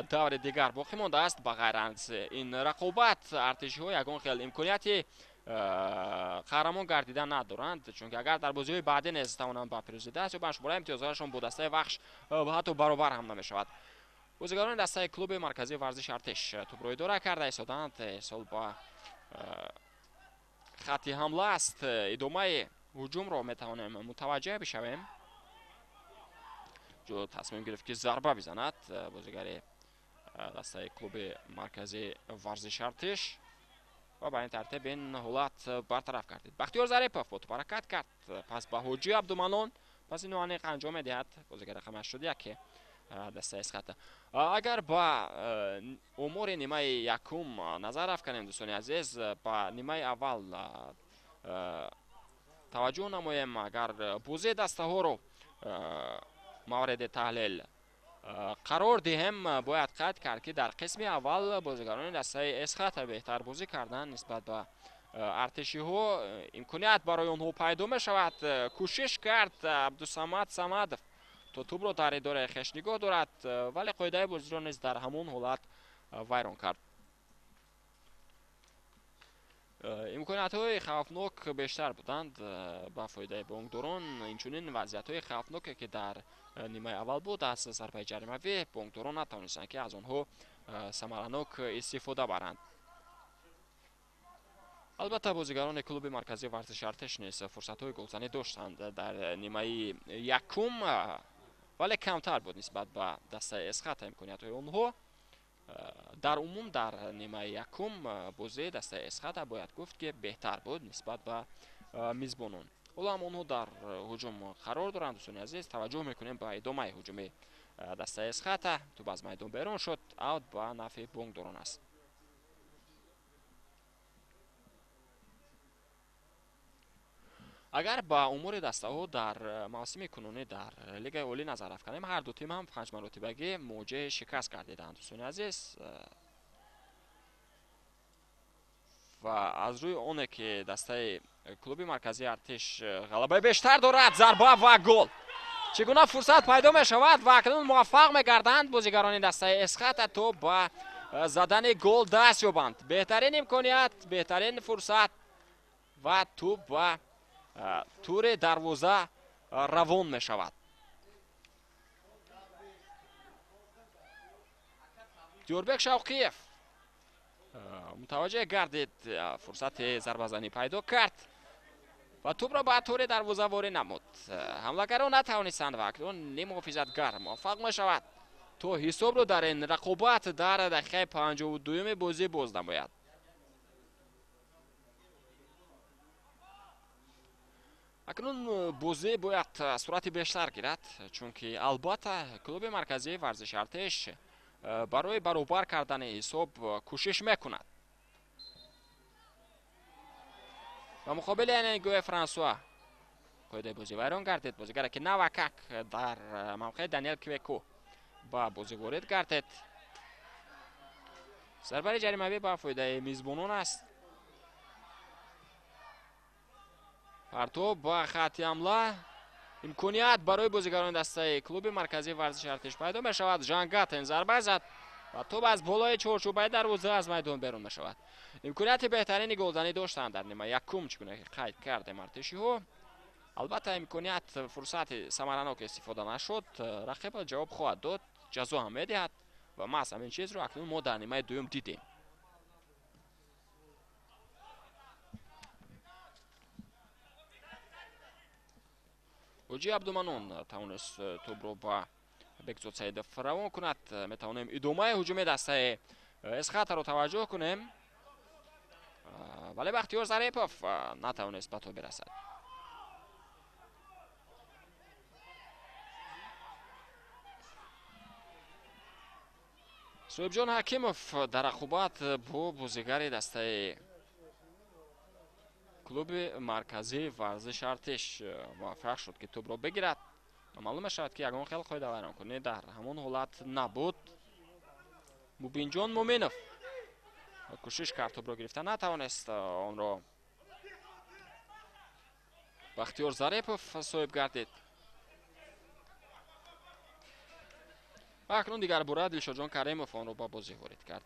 даври дигар боқӣ мондааст. Ба ғайр аз ин рақобат артешиҳо ягон хел имконияти қаҳрамон гардидан надоранд, чунки агар дар бозиҳои баъдӣ низ тавонанд ба пирӯзӣ даст ёбанд, шумораи имтиёзҳояшон бо дастаи Вахш ҳатто баробар ҳам намешавад. Бозигарони дастаи клуби марказии варзиши Артеш тӯбро идора карда истоданд. Ирсол ба хати ҳамла аст. Идомаи ҳуҷумро метавонем мутаваҷҷеҳ бишавем. Ҷо тасмим гирифт, ки зарба бизанад бозигари дастаи клуби марказии варзиши Артеш ва ба ин тартиб ин ҳолат бартараф гардид. Бахтиёр Зарипов бо тӯб ҳаракат кард, пас ба Ҳоҷи Абдуманон, пас ин аниқ анҷом медиҳад бозигари рақами 81 дастаи Эсхата. Агар ба умури нимаи якум назар афканем, дӯстони азиз, ба нимаи аввал таваҷҷӯҳ намоем, агар бозии дастаҳоро мавриди таҳлил қарор диҳем, бояд қайд кард, ки дар қисми аввал бозигарони дастаи Эсхата беҳтар бозӣ карданд нисбат ба артешиҳо. Имконият барои онҳо пайдо мешавад. Кӯшиш кард Абдусамад Самадов то тӯбро дар идораи хеш нигоҳ дорад, вале қоидаи бозиро низ дар ҳамон ҳолат вайрон кард. Имкониятҳои хавфнок бештар буданд ба фоидаи бонкдорон. Инчунин вазъиятҳои хавфноке, ки дар нимаи аввал буд аз зарбаи ҷаримавӣ, бонкдорон натавонистанд, ки аз онҳо самаранок истифода баранд. Албатта, бозигарони клуби марказии варзиши Артеш низ фурсатҳои голзанӣ доштанд дар нимаи якум, вале камтар буд нисбат ба дастаи Эсхата имкониятҳои онҳо. Дар умум дар нимаи якум бозии дастаи Эсхата бояд гуфт, ки беҳтар буд нисбат ба мизбонон. Ҳоло ҳам онҳо дар ҳуҷум қарор доранд. Дӯстони азиз, таваҷҷӯҳ мекунем ба идомаи ҳуҷуми дастаи Эсхата. Тӯб аз майдон берун шуд, аут ба нафъи бонкдорон аст. Агар ба умури дастаҳо дар мавсими кунунӣ дар лигаи олӣ назар афканем, ҳар ду тим ҳам 5 маротибагӣ муоҷиҳаи шикаст гардиданд, дӯстони азиз. Ва аз рӯи оне ки дастаи клуби марказии Артеш ғалабаи бештар дорад, зарба ва гол. Чӣ гуна фурсат пайдо мешавад ва акнун муваффақ мегарданд бозигарони дастаи Эсхата то ба задани гол даст ёбанд. Беҳтарин имконият, беҳтарин фурсат ва тӯб ба тури дарвоза равон мешавад. Диёрбек Шавқиев мутаваҷҷеҳ гардид, фурсати зарбазанӣ пайдо кард ва тӯбро ба тури дарвоза ворид намуд. Ҳамлагарон натавонистанд ва акнун ниммуҳофизатгар муваффақ мешавад то ҳисобро дар ин рақобат дар дақиқаи 52-юми бозӣ боз намояд. Акнун бозӣ бояд суръати бештар гирад, чунки албатта клуби марказии варзиши Артеш барои баробар кардани ҳисоб кӯшиш мекунад. Ба муқобили Энегӯе Франсуа қоидаи бозӣ вайрон гардид. Бозигаре ки навакак дар мавқеи Даниэл Квеку ба бозӣ ворид гардид. Зарбаи ҷаримавӣ ба фоидаи мизбонон аст. Партоб ба хатти ҳамла. Имконият барои бозигарони дастаи клуби марказии варзиши Артеш пайдо мешавад. Жан Гатен зарба зад ва тоб аз болои чорчӯбаи дарвоза аз майдон берун мешавад. Имконияти беҳтарини голзанӣ доштанд дар нимаи якум, чӣ гуна ки қайд кардем артешиҳо. Албатта имконият, фурсати самаранок истифода нашуд. Рақиб ҷавоб хоҳад дод, ҷазо ҳам медиҳад ва маҳз ҳамин чизро акнун мо дар нимаи дуюм дидем. Ҳоҷи Абдуманон тавонист тӯбро ба Бекзод Саидов равон кунад. Метавонем идомаи ҳуҷуми дастаи Эсхатаро таваҷҷӯҳ кунем, вале Бахтиёр Зарипов натавонист ба тӯб бирасад. Соҳибҷон Ҳакимов дар рақобат бо бозигари дастаи клуби марказии варзиши Артеш муваффақ шуд, ки тӯбро бигирад. Маълум мешавад, ки ягон хел қоидавайронкунӣ дар ҳамон ҳолат набуд. Мубинҷон Муминов кӯшиш кард, тӯбро гирифта натавонист. Онро Бахтиёр Зарипов соҳиб гардид. Ва акнун дигар бора Дилшодҷон Каримов онро ба бозӣ ворид кард.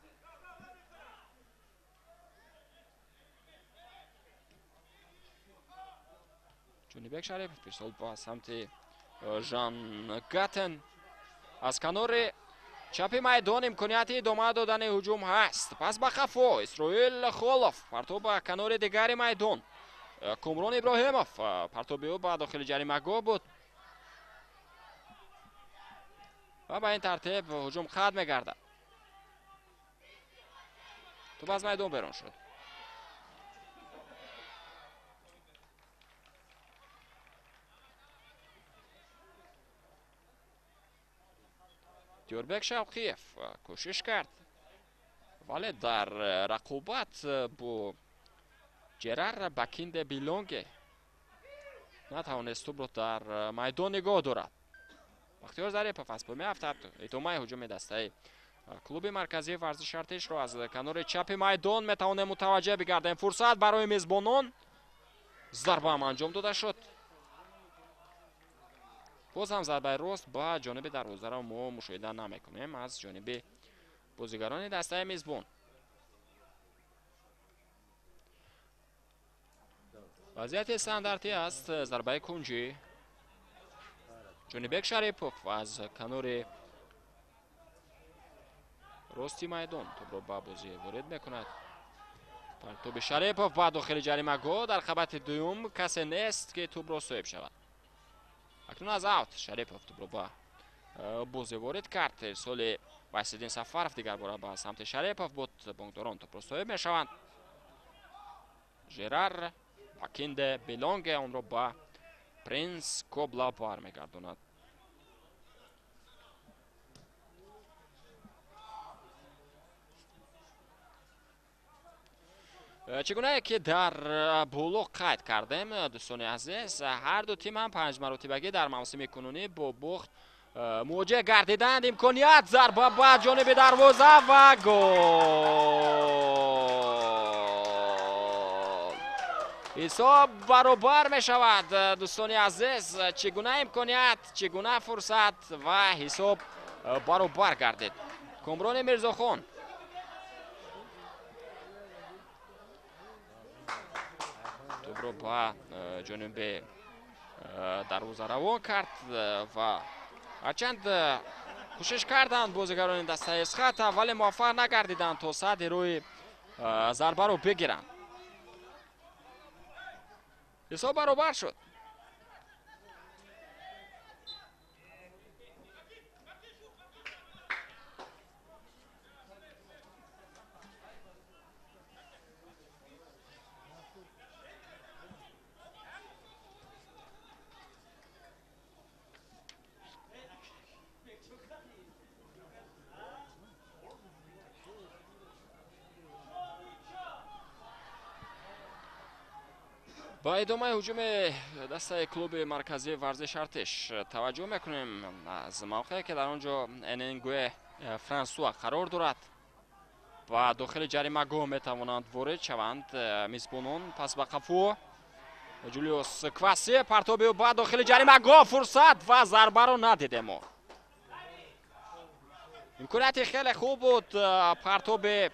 Ҷонибек Шарипов ирсол ба самти Жан Гатен. Аз канори чапи майдон имконияти идома додани ҳуҷум ҳаст. Пас ба қафо Исроил Холов, партоб ба канори дигари майдон. Кумрон Иброҳимов, партоби ӯ ба дохили ҷаримагоҳ буд ва ба ин тартиб ҳуҷум қатъ мегардад. Тӯб аз майдон берун шуд. Диёрбек Шавқиев кӯшиш кард, вале дар рақобат бо Ҷерар Бакинде Билонге натавонист тӯбро дар майдон нигоҳ дорад. Бахтиёр Зарипов аз пой меафтад. Идомаи ҳуҷуми дастаи клуби марказии варзиши Артешро аз канори чапи майдон метавонем мутаваҷҷеҳ бигардем. Фурсат барои мезбонон. Зарба ҳам анҷом дода шуд. Боз ҳам зарбаи рост ба ҷониби дарвозаро мо мушоҳида намекунем аз ҷониби бозигарони дастаи мезбон. Вазъияти стандартӣ аст. Зарбаи кунҷӣ. Ҷонибек Шарипов аз канори рости майдон тӯбро ба бозӣ ворид мекунад. Партоби Шарипов ба дохили ҷаримагоҳ. Дар қабати дуюм касе нест, ки тӯбро соҳиб шавад. Акнун аз аут Шарипов тӯбро ба бозӣ ворид кард. Ирсоли Вайсиддин Сафаров дигар бора ба самти Шарипов буд. Бонкдорон тӯбро соҳиб мешаванд. Жерар Бакинде Белонге онро ба Принс Кобла бармегардонад. Чӣ гунае ки дар боло қайд кардем, дӯстони азиз, ҳар ду тим ҳам панҷмаротибагӣ дар мавсими кунунӣ бо бухт мувоҷеҳ гардиданд. Имконият, зарба ба ҷониби дарвоза ва гол. Ҳисоб баробар мешавад, дӯстони азиз. Чӣ гуна имконият, чӣ гуна фурсат ва ҳисоб баробар гардид. Комрони Мирзохон тӯбро ба ҷониби дарвоза равон кард ва ҳарчанд кӯшиш карданд бозигарони дастаи Эсхата, вале муваффақ нагардиданд то садди рӯи зарбаро бигиранд. Ҳисоб баробар шуд. Ба идомаи ҳуҷуми дастаи клуби марказии варзиши Артиш таваҷҷӯҳ мекунем аз мавқее ки дар он ҷо Эненгуе Франсуа қарор дорад ва дохили ҷаримагоҳ метавонанд ворид шаванд мизбонон. Пас ба қафо Ҷулиус Кваси, партоби ба дохили ҷаримагоҳ, фурсат ва зарбаро надидем мо. Имконияти хеле хуб буд партоби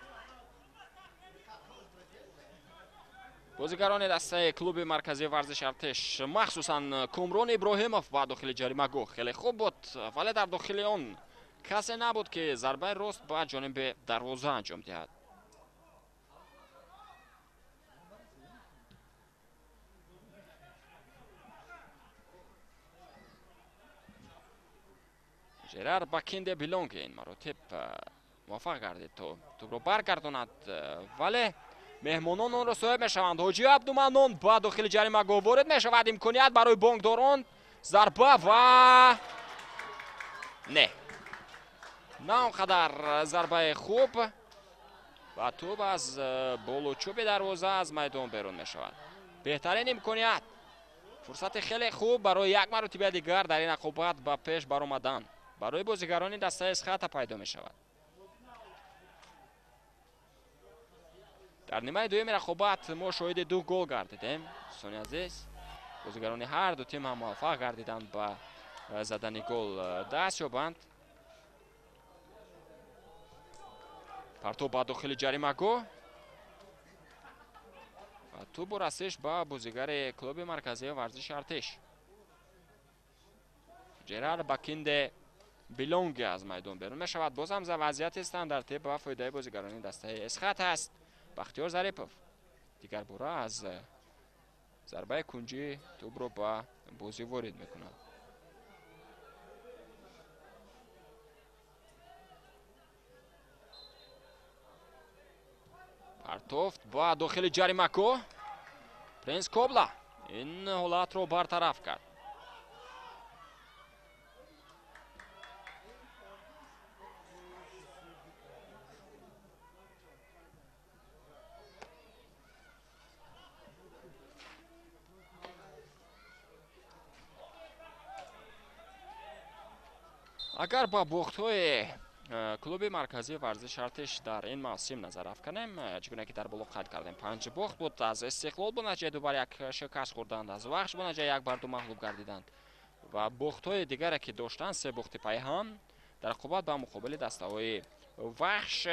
бозигарони дастаи клуби марказии варзиши Артиш, махсусан Кумрон Иброҳимов ба дохили ҷаримагоҳ хеле хуб буд, вале дар дохили он касе набуд ки зарбаи рост ба ҷониби дарвоза анҷом диҳад. Жерар Бакинде Билонге ин маротиб муваффақ гардид то тӯбро баргардонад, вале меҳмонон онро соҳиб мешаванд. Ҳоҷи Абдуманнон ба дохили ҷаримагоҳ ворид мешавад. Имконият барои бонкдорон, зарба ва не, на он қадар зарбаи хуб ва тӯб аз болочӯби дарвоза аз майдон берун мешавад. Беҳтарин имконият, фурсати хеле хуб барои як маротиба дигар дар ин рақобат ба пеш баромадан барои бозигарони дастаи Эсхата пайдо мешавад. Дар нимаи дуюми рақобат мо шоҳиди 2 гол гардидем. Дӯстони азиз, бозигарони ҳар ду тим ҳам муваффақ гардиданд ба задани гол даст ёбанд. Партоб ба дохили ҷаримагоҳ ва тӯбу расиш ба бозигари клуби марказии варзиши Артиш Жерар Бакинде Билонге аз майдон берун мешавад. Боз ҳам вазъияти стандарти ба фоидаи бозигарони дастаи Эсхат аст. Бахтиёр Зарипов дигар бора аз зарбаи кунҷӣ тӯбро ба бозӣ ворид мекунад. Партофт ба дохили ҷаримагоҳ, Принс Кобла ин ҳолатро бартараф кард. Агар ба бохтҳои клуби марказии варзиши Артиш дар ин мавсим назар афканем, чӣ гуна ки дар боло қайд кардем, 5 бохт буд. Аз Истиқлол бо натиҷаи 2-1 шикаст хӯрданд, аз Вахш бо натиҷаи 1-2 мағлуб гардиданд ва бохтҳои дигаре ки доштанд, 3 бохти пайҳам дар рақобат ба муқобили дастаҳои Вахш,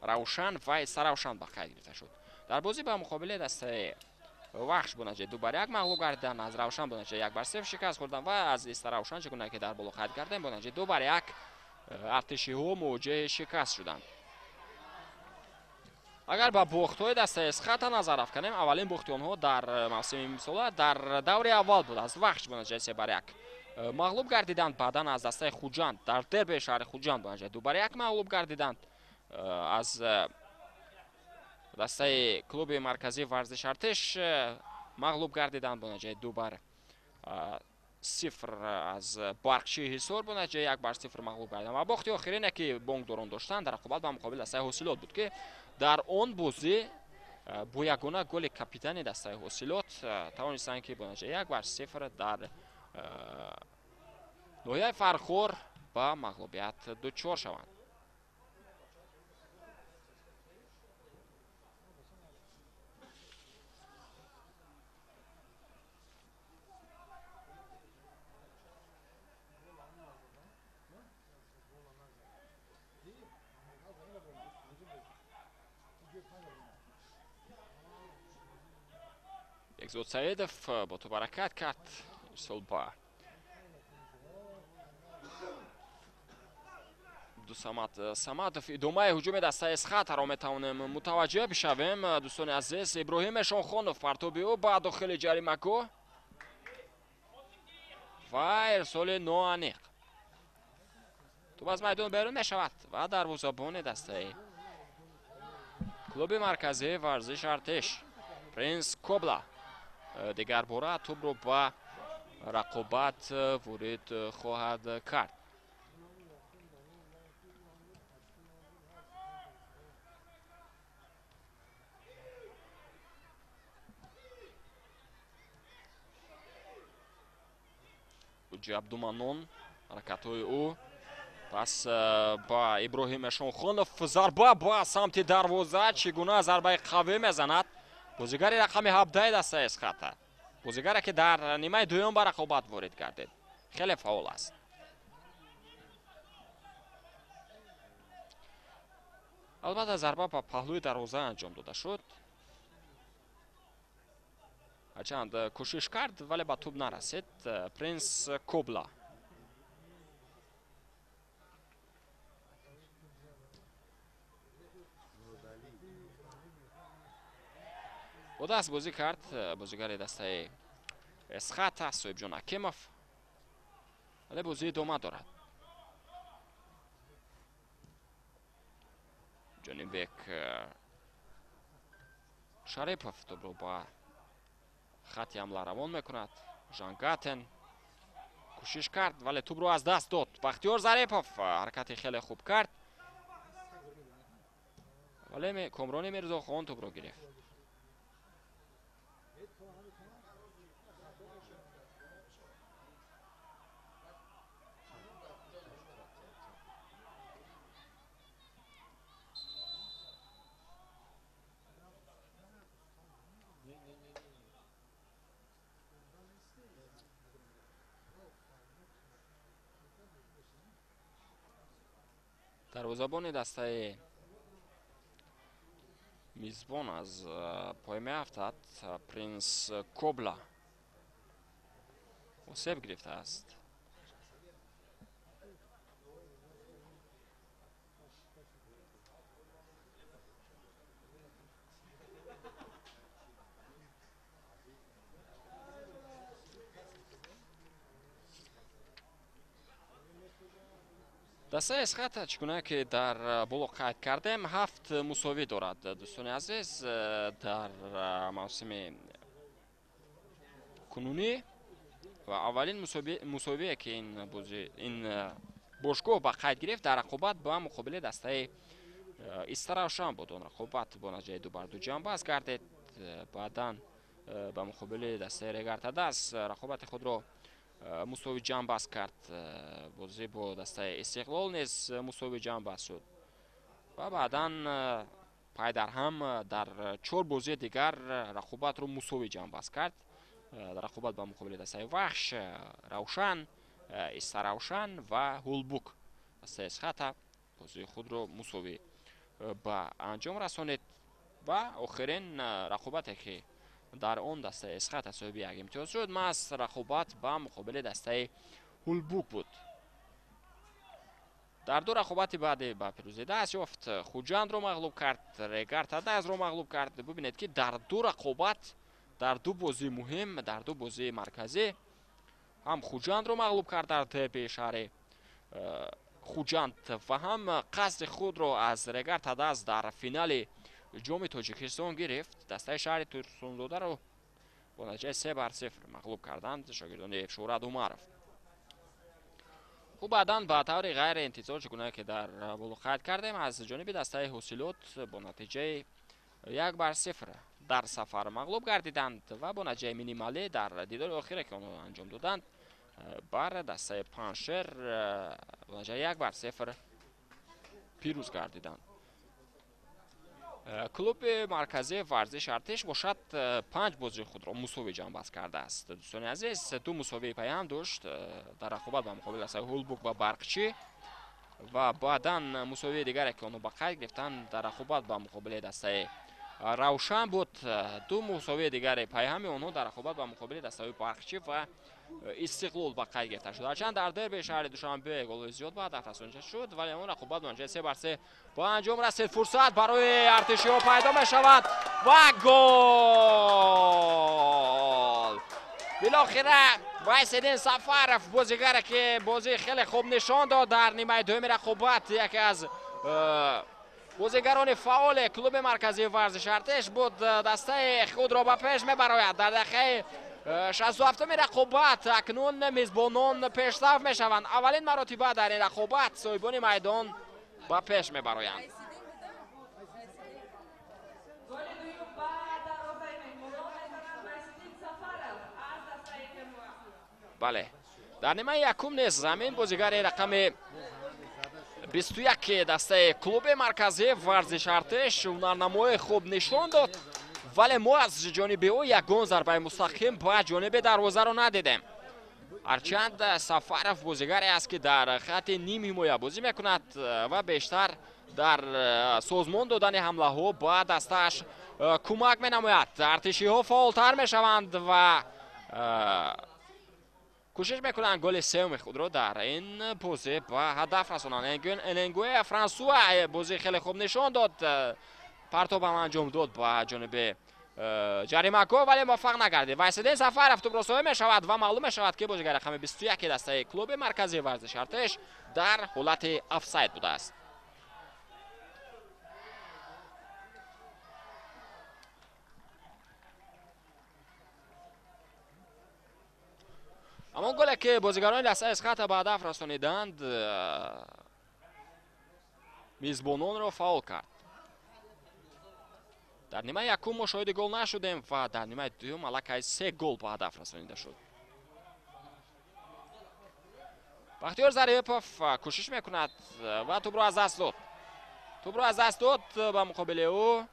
Равшан ва Истаравшан ба қайд гирифта шуд. Дар бозӣ ба муқобили дастаи Вахш бо натиҷаи 2-1 мағлуб гардиданд, аз Равшан бо натиҷаи 1-0 шикаст хӯрданд ва аз Истаравшан, чӣ гуна ки дар боло қайд кардем, бо натиҷаи 2-1 артишиҳо мувоҷиҳи шикаст шуданд. Агар ба бохтҳои дастаи Эсхата назар афканем, аввалин бохти онҳо дар мавсими имсола дар даври аввал буд. Аз Вахш бо натиҷаи 3-1 мағлуб гардиданд, баъдан аз дастаи Хуҷанд дар дербии шаҳри Хуҷанд бо натиҷаи 2-1 мағлуб гардиданд. Аз дастаи клуби марказии варзиши Артиш мағлуб гардиданд бо натиҷаи 2-0, аз Барқчии Ҳисор бо натиҷаи 1-0 мағлуб гардиданд ва бохти охирине ки бонкдорон доштанд дар рақобат ба муқобили дастаи Ҳосилот буд, ки дар он бозӣ бо ягона голи капитани дастаи Ҳосилот тавонистанд ки бо натиҷаи 1-0 дар ноҳияи Фархор ба мағлубият дучор шаванд. Бекзод Саидов бо тӯб ҳаракат кард. Ирсол ба Абдусамад Самадов. Идомаи ҳуҷуми дастаи Эсхатаро метавонем мутаваҷҷеҳ бишавем. Дӯстони азиз, Иброҳим Эшонхонов, партоби ӯ ба дохили ҷаримагоҳ ва ирсоли ноаниқ. Тӯб аз майдон берун мешавад ва дарвозабони дастаи клуби марказии варзиши Артиш Принс Кобла дигар бора тӯбро ба рақобат ворид хоҳад кард. Ҳоҷи Абдуманнон, ҳаракатҳои ӯ. Пас ба Иброҳим Эшонхонов, зарба ба самти дарвоза. Чӣ гуна зарбаи қавӣ мезанад бозигари рақами 17 дастаи Эсхата. Бозигаре ки дар нимаи дуюм ба рақобат ворид гардид, хеле фаъол аст. Албатта, зарба ба паҳлӯи дарвоза анҷом дода шуд. Ҳарчанд кӯшиш кард, вале ба тӯб нарасид. Принс Кобла. Бо даст бозӣ кард бозигари дастаи Эсхата Соҳибҷон Ҳакимов, вале бозӣ идома дорад. Ҷонибек Шарипов тӯбро ба хати ҳамла равон мекунад. Жангатен кӯшиш кард, вале тӯбро аз даст дод. Бахтиёр Зарипов ҳаракати хеле хуб кард, вале Комрони Мирзохон тӯбро гирифт. Дарвозабони дастаи мизбон аз пой меафтад. Принс Кобла осеб гирифтааст. Дастаи Эсхата, чӣ гуна ки дар боло қайд кардем, 7 мусовӣ дорад, дӯстони азиз, дар мавсими кунунӣ ва аввалин мусовие ки ин бошгоҳ ба қайд гирифт, дар рақобат ба муқобили дастаи Истаравшан буд. Он рақобат бо натиҷаи 2-2 ҷамъбаст гардид. Баъдан ба муқобили дастаи Регартадас рақобати худро мусовӣ ҷамъбаст кард. Бозӣ бо дастаи Истиқлол низ мусовӣ ҷамъбаст шуд ва баъдан пайдарҳам дар 4 бозии дигар рақобатро мусовӣ ҷамъбаст кард. Дар рақобат ба муқобили дастаи Вахш, Равшан, Истаравшан ва Ҳулбук дастаи Эсхата бозии худро мусовӣ ба анҷом расонид ва охирин рақобате ки дар он дастаи Эсхата соҳиби як имтиёз шуд, маҳз рақобат ба муқобили дастаи Ҳулбук буд. Дар ду рақобати баъдӣ ба пирӯзӣ даст ёфт. Хуҷандро мағлуб кард, Регартадазро мағлуб кард. Бубинед ки дар ду рақобат, дар ду бозии муҳим, дар ду бозии марказӣ ҳам Хуҷандро мағлуб кард дар дерби шаҳри Хуҷанд ва ҳам қасди худро аз Регартадаз дар финали ҷоми Тоҷикистон гирифт. Дастаи шаҳри Турсунзодаро бо натиҷаи 3-0 мағлуб карданд шогирдони Шӯҳрат Умаров. Хуб, баъдан ба таври ғайриинтизор, чӣ гуна ки дар боло қайд кардем, аз ҷониби дастаи Ҳосилот бо натиҷаи 1-0 дар сафар мағлуб гардиданд ва бо натиҷаи минималӣ дар дидори охире ки онҳо анҷом доданд бар дастаи Панҷшер бо натиҷаи 1-0 пирӯз гардиданд. Клуби марказии варзиши Артиш бошад 5 бозии худро мусовӣ ҷамъбаст кардааст. Дӯстони азиз, ду мусовии пайҳам дошт дар рақобат ба муқобили дастаи Ҳулбук ва Барқчӣ ва баъдан мусовии дигаре ки онҳо ба қайд гирифтанд дар рақобат ба муқобили дастаи Равшан буд. Ду мусовии дигаре пайҳами онҳо дар рақобат ба муқобили дастаи Барқчӣ ва Истиқлол ба қайд гирифта шуд. Ҳарчанд дар дерби шаҳри Душанбе голҳои зиёд ба ҳадаф расонида шуд, вале он рақобат бо натиҷаи 3-3 ба анҷом расид. Фурсат барои артишиҳо пайдо мешавад ва гол! Билохира Вайсиддин Сафаров, бозигаре ки бозии хеле хуб нишон дод дар нимаи дуюми рақобат, яке аз бозигарони фаъоли клуби марказии варзиши Артиш буд, дастаи худро ба пеш мебарояд. Дар дақиқаи 67-ми рақобат акнун мизбонон пешсаф мешаванд. Аввалин маротиба дар ин рақобат соҳибони майдон ба пеш мебароянд. Бале, Дар нимаи якум низ замин бозигари рақами 21 дастаи клуби марказии варзиши Артиш ҳунарнамои хуб нишон дод, вале мо аз ҷониби ӯ ягон зарбаи мустақим ба ҷониби дарвозаро надидем. Ҳарчанд Сафаров бозигаре аст, ки дар хати нимҳимоя бозӣ мекунад ва бештар дар созмон додани ҳамлаҳо ба дастааш кӯмак менамояд. Артишиҳо фаъолтар мешаванд ва кӯшиш мекунанд голи сеюми худро дар ин бозӣ ба ҳадаф расонанд. Эленгуэ Франсуа бозии хеле хуб нишон дод, партоб ҳам анҷом дод ба ҷониби ҷаримагоҳ, вале муваффақ нагардид. Вайсиддин Сафаров тӯбро соҳиб мешавад ва маълум мешавад, ки бозигари рақами 21 дастаи клуби марказии варзиши Артиш дар ҳолати офсайд будааст. Ҳамон голе, ки бозигарони дастаи Эсхата ба ҳадаф расониданд, мизбононро фаъол кард. Дар нимаи якум мо шоҳиди гол нашудем ва дар нимаи дуюм аллакай 3 гол ба ҳадаф расонида шуд. Бахтиёр Зарипов кӯшиш мекунад ва тӯбро аз даст дод. Тӯбро аз даст дод, ба муқобили ӯ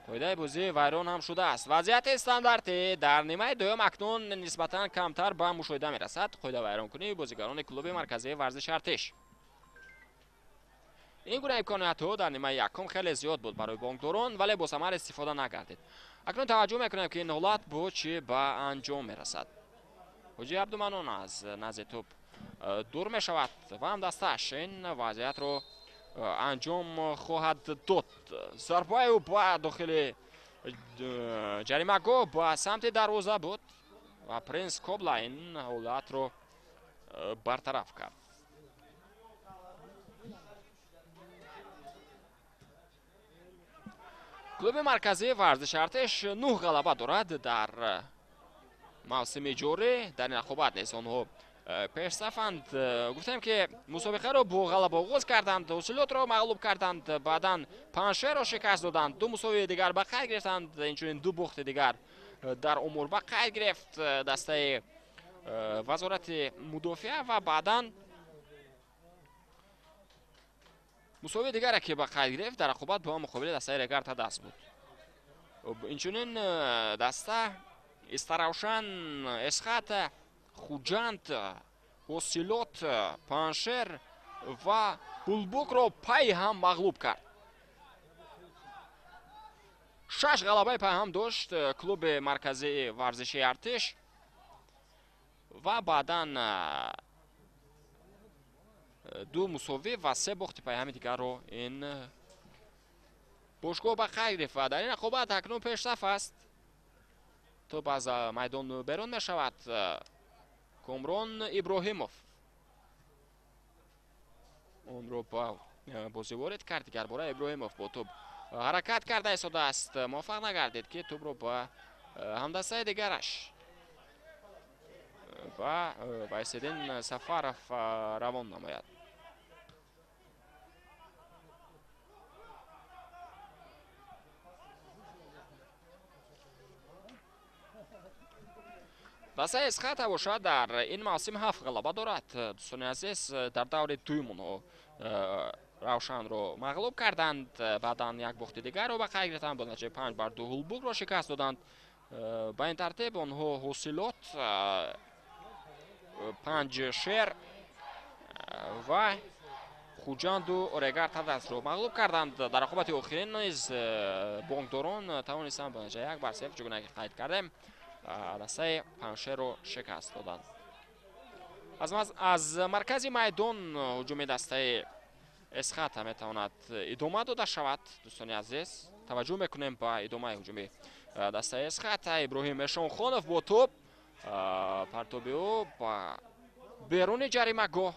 қоидаи бозӣ вайрон ҳам шудааст. Вазъияти стандартӣ дар нимаи дуюм акнун нисбатан камтар ба мушоҳида мерасад. Қоида вайронкунии бозигарони клуби марказии варзиши Артиш. Ин гуна имкониятҳо дар нимаи якум хеле зиёд буд барои бонкдорон, вале бо самар истифода нагардид. Акнун таваҷҷӯҳ мекунем, ки ин ҳолат бо чӣ ба анҷом мерасад. Ҳоҷи Абдуманон аз назди тӯб дур мешавад ва ҳамдастааш ин вазъиятро анҷом хоҳад дод. Зарбаи ӯ ба дохили ҷаримагоҳ ба самти дарвоза буд ва Принс Кобла ин ҳолатро бартараф кард. Клуби марказии варзиши Артиш 9 ғалаба дорад дар мавсими ҷорӣ. Дар ин рақобат низ онҳо пешсафанд. Гуфтем, ки мусобиқаро бо ғалаба оғоз карданд, Ҳосилотро мағлуб карданд, баъдан Паншерро шикаст доданд, 2 мусовии дигар ба қайд гирифтанд, инчунин 2 бохти дигар дар умур ба қайд гирифт дастаи вазорати мудофиа ва баъдан мусовии дигаре, ки ба қайд гирифт, дар рақобат бо муқобили дастаи Регар Тадас буд. Инчунин даста Истаравшан, Эсхата, Хуҷанд, Ҳосилот, Паншер ва Ҳулбукро пай ҳам мағлуб кард. 6 ғалабаи пайҳам дошт клуби марказии варзишии Артиш ва баъдан 2 мусовӣ ва 3 бохти пайҳами дигарро ин бошгоҳ ба қайд гирифт ва дар ин рақобат акнун пешсаф аст. Тӯб аз майдон берун мешавад. Комрон Иброҳимов онро ба бозӣ ворид кард. Дигарбора Иброҳимов бо тӯб ҳаракат карда истодааст, муваффақ нагардид, ки тӯбро ба ҳамдастаи дигараш ба Вайсиддин Сафаров равон намояд. Дастаи Эсхата бошад дар ин мавсим 7 ғалаба дорад. Дӯстони азиз, дар даври дуюм онҳо Равшанро мағлуб карданд, баъдан як бохти дигарро ба қайд гирифтанд, бо натиҷаи 5-2 Ҳулбукро шикаст доданд. Ба ин тартиб онҳо Ҳосилот, Панҷшер ва Хуҷанду Регар Тадасро мағлуб карданд. Дар рақобати охирин низ бонкдорон тавонистанд бо натиҷаи 1-0, чугуна ки қайд кардем, дастаи Паншерро шикаст доданд. Аз маркази майдон ҳуҷуми дастаи Эсхата метавонад идома дода шавад. Дӯстони азиз, таваҷҷӯҳ мекунем ба идомаи ҳуҷуми дастаи Эсхата. Иброҳим Эшонхонов бо тӯб, партоби ӯ ба беруни ҷаримагоҳ,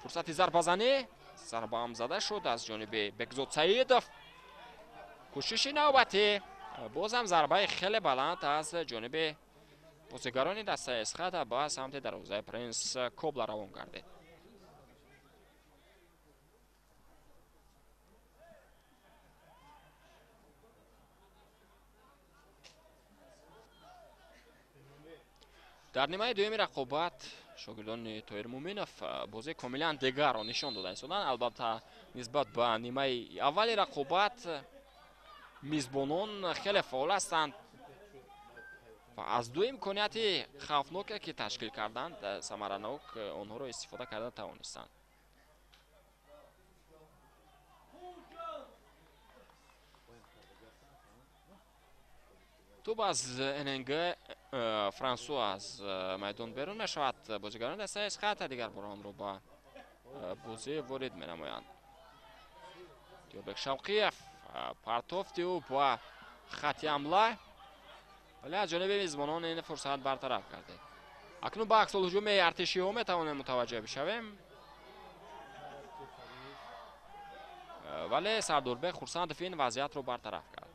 фурсати зарбазанӣ, зарбаам зада шуд аз ҷониби Бекзод Саидов. Кӯшиши навбатӣ, бозам зарбаи хеле баланд аз ҷониби бозигарони дастаи Эсхата ба самти дарвозаи Принс Кобла равон гардид. Дар нимаи дуюми рақобат шогирдони Тоҳир Муъминов бозии комилан дигарро нишон дода истоданд. Албатта, нисбат ба нимаи аввали рақобат мизбонон хеле фаъол ҳастанд ва аз ду имконияти хавфноке, ки ташкил карданд, самаранок онҳоро истифода карда тавонистанд. Тӯб аз ННГ Франсу аз майдон берун мешавад. Бозигарони дастаи Эсхата дигар бор онро ба бозӣ ворид менамоянд. Диёрбек Шавқиев партофти ӯ ба хати ҳамла, вале аз ҷониби мизбонон ин фурсат бартараф гардид. Акнун ба аксулҳуҷуми артишиҳо метавонем мутаваҷҷеҳ бишавем, вале Сардорбек Хурсандов ин вазъиятро бартараф кард.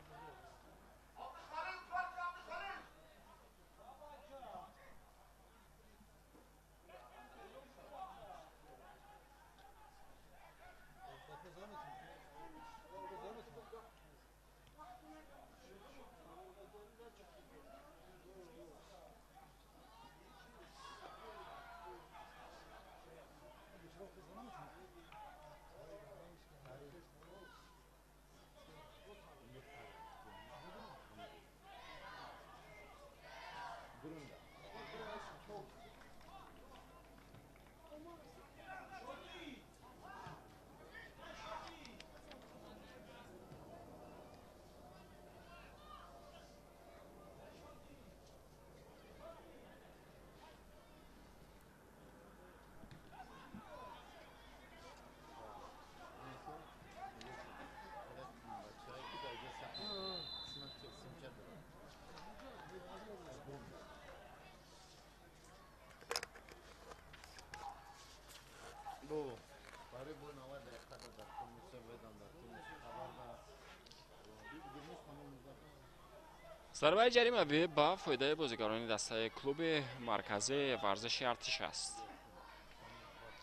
Зарбаи ҷаримавӣ ба фоидаи бозигарони дастаи клуби марказии варзиши артиш аст.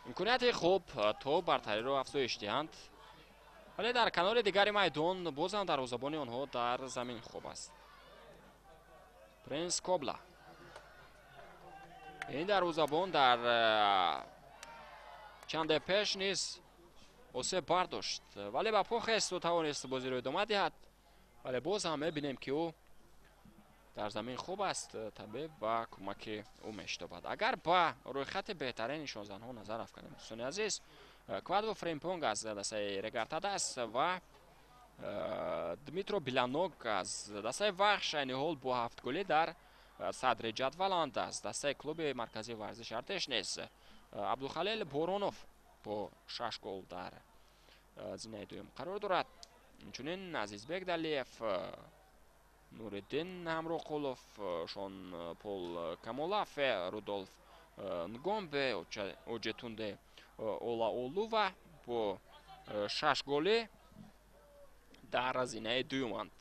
Имконияти хуб то бартариро афзоиш диҳанд, вале дар канори дигари майдон боз ҳам дарвозабони онҳо дар замин хоб аст. Принс Кобла. Ин дарвозабон дар чанде пеш низ осеб бардошт, вале ба по хесту тавонист бозиро идома диҳад. Вале боз ҳам мебинем, ки ӯ дар замин хуб аст, табиб ба кӯмаки ӯ мешитобад. Агар ба рӯйхати беҳтарин нишонзанҳо назар афканем, дӯстони азиз, Квадво Фремпонг аз дастаи Регартадас ва Дмитро Биланок аз дастаи Вахш айни ҳол бо 7 голӣ дар садри ҷадваланд. Аз дастаи клуби марказии варзиши артиш низ Абдухалил Боронов бо 6 гол дар зинаи дуюм қарор дорад. Инчунин Азизбек Далиев, Нуриддин Ҳамроқулов, Шон Пол Камолафе, Рудолф Нгомбе, Оҷетунде Олаолува бо 6 голӣ дар зинаи дуюманд.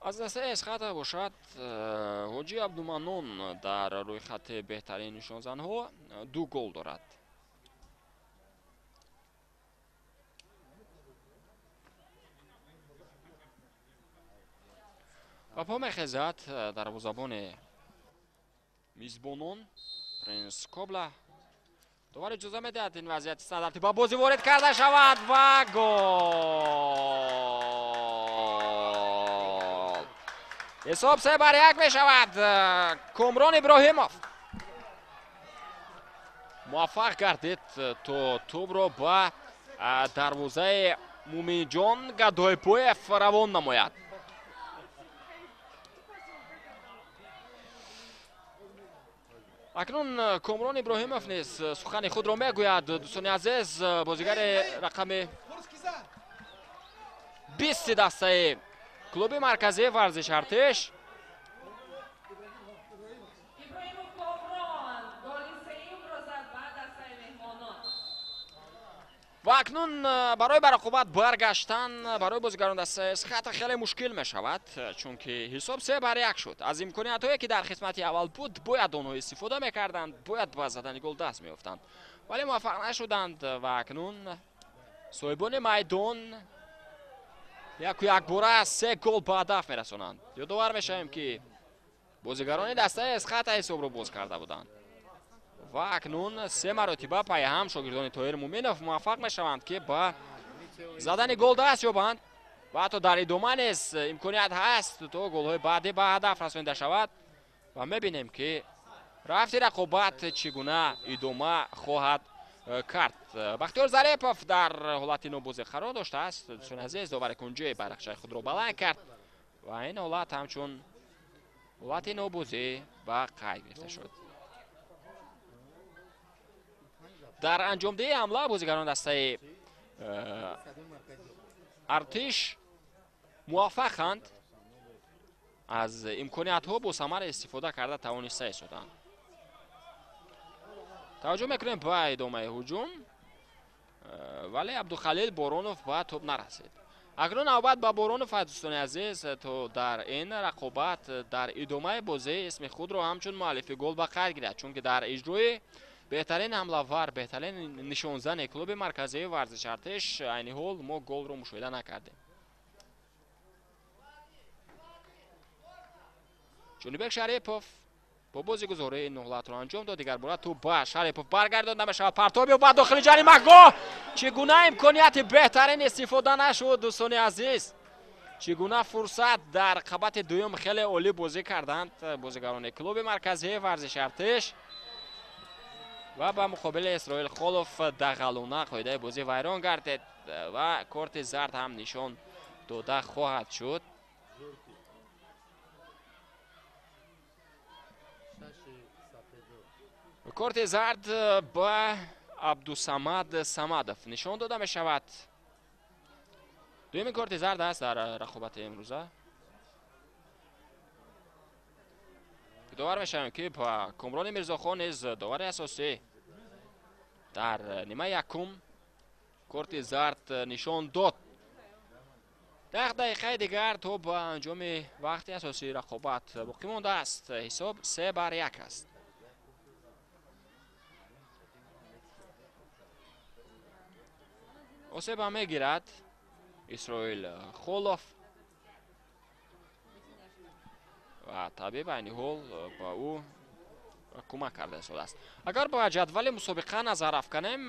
Аз дастаи Эсхата бошад, Ҳоҷи Абдуманнон дар рӯйхати беҳтарин нишонзанҳо 2 гол дорад. Ба по мехезад дарвозабони мизбонон Принс Кобла. Довар иҷоза медиҳад ин вазъияти стандартӣ ба бозӣ ворид карда шавад ва гол! Ҳисоб 3-1 мешавад. Комрон Иброҳимов муваффақ гардид то тӯбро ба дарвозаи Муминҷон Гадойпоев равон намояд. Акнун Комрон Иброҳимов низ сухани худро мегӯяд. Дӯстони азиз, бозигари рақами 20 дастаи клуби марказии варзиши артиш ва Ва акнун барои ба рақобат баргаштан барои бозигарон дастаи Эсхата хеле мушкил мешавад, чунки ҳисоб 3-1 шуд. Аз имкониятҳое ки дар қисмати аввал буд, бояд онҳо истифода мекарданд, бояд ба задани гол даст меёфтанд, вале муваффақ нашуданд. Ва акнун соҳибони майдон яку якбора 3 гол ба ҳадаф мерасонанд. Ёдовар мешавем, ки бозигарони дастаи Эсхата ҳисобро боз карда буданд. Ва акнун 3 маротиба пайҳам шогирдони Тоҳир Муминов муваффақ мешаванд, ки ба задани гол даст ёбанд ва ҳатто дар идома низ имконият ҳаст, то голҳои баъдӣ ба ҳадаф расонида шавад. Ва мебинем, ки рафти рақобат чӣ гуна идома хоҳад кард. Бахтиёр Зарипов дар ҳолати нобозӣ қарор доштааст. Дӯстони азиз, довари кунҷӣ байрақчаи худро баланд кард ва ин ҳолат ҳамчун ҳолати нобозӣ ба қайд гирифта шуд. Дар анҷомдиҳии ҳамла бозигарони дастаи Артиш муваффақанд, аз имкониятҳо бо самар истифода карда тавониста истоданд. Таваҷҷӯҳ мекунем ба идомаи ҳуҷум, вале Абдухалил Боронов ба тӯб нарасид. Акнун навбат ба Боронов аст, дӯстони азиз, то дар ин рақобат дар идомаи бозӣ исми худро ҳамчун муаллифи гол ба қайд гирад, чунки дар иҷрои беҳтарин ҳамлавар, беҳтарин нишонзани клуби марказии варзиши Артиш айни ҳол мо голро мушоҳида накардем. Ҷонибек Шарипов бо бозигузории ин ҳолатро анҷом дод. Дигар бора тӯб ба Шарипов баргардонда мешавад. Партоб ёбад дохили ҷаримагоҳ. Чӣ гуна имконияти беҳтарин истифода нашуд, дӯстони азиз. Чӣ гуна фурсат дар қабати дуюм хеле олӣ бозӣ карданд бозигарони клуби марказии варзиши Артиш ва ба муқобили Исроил Холов дағалона қоидаи бозӣ вайрон гардид ва корти зард ҳам нишон дода хоҳад шуд. Корти зард ба Абдусамад Самадов нишон дода мешавад. Дуюми корти зард аст дар рақобати имрӯза. Довар мешавем, ки ба Комрони Мирзохон низ довари асосӣ дар нимаи якум корти зард нишон дод. 10 дақиқаи дигар то ба анҷоми вақти асосии рақобат боқӣ мондааст. Ҳисоб 3-1 аст. Осеба мегирад Исроил Холов ва табиб айни ҳол ба ӯ кӯмак карда истодааст. Агар ба ҷадвали мусобиқа назар афканем,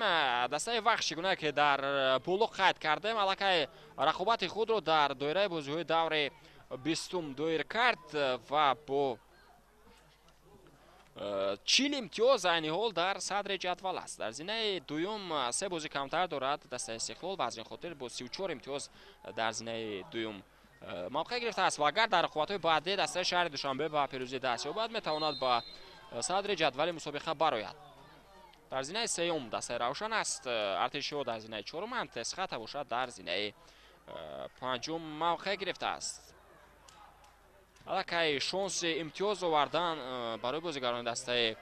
дастаи Вахш, чӣ гуна ки дар боло қайд кардем, аллакай рақобати худро дар доираи бозиҳои даври 20-ум доир кард ва бо 40 имтиёз айни ҳол дар садри ҷадвал аст. Дар зинаи дуюм 3 бозӣ камтар дорад дастаи Истиқлол ва аз ин хотир бо 34 имтиёз дар зинаи дуюм мавқеъ гирифтааст. Ва агар дар рақобатҳои баъдӣ дастаи шаҳри Душанбе ба пирӯзӣ даст ёбад, метавонад ба садри ҷадвали мусобиқа барояд. Дар зинаи сеюм дастаи Равшан аст, Артишиҳо дар зинаи чоруманд, Эсхата бошад дар зинаи панҷум мавқеъ гирифтааст. Аллакай шонси имтиёз овардан барои бозигарони дастаи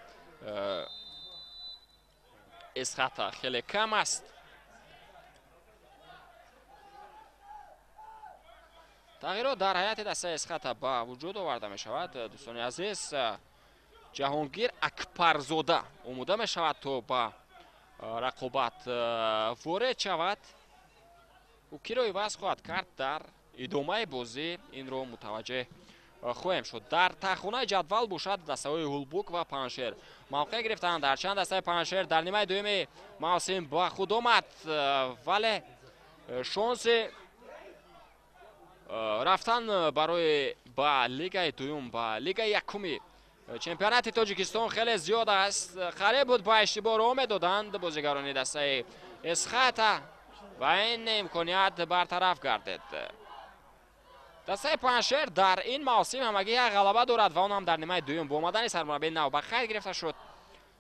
Эсхата хеле кам аст. Тағйирот дар ҳайати дастаи Эсхата ба вуҷуд оварда мешавад. Дӯстони азиз, Ҷаҳонгир Акбарзода омода мешавад, то ба рақобат ворид шавад. Ӯ киро иваз хоҳад кард дар идомаи бозӣ, инро мутаваҷҷеҳ хоҳем шуд. Дар таххонаи ҷадвал бошад дастаҳои Ҳулбук ва Панҷшер мавқеъ гирифтанд. Ҳарчанд дастаи Панҷшер дар нимаи дуюми мавсим ба худ омад, вале шонси рафтан барои ба лигаи дуюм, ба лигаи якуми чемпионати Тоҷикистон хеле зиёд аст. Қариб буд ба иштибоҳ роҳ медоданд бозигарони дастаи Эсхата ва ин имконият бартараф гардид. Дастаи Панҷшер дар ин мавсим ҳамагӣ як ғалаба дорад ва он ҳам дар нимаи дуюм бо омадани сармураббии нав ба қайд гирифта шуд.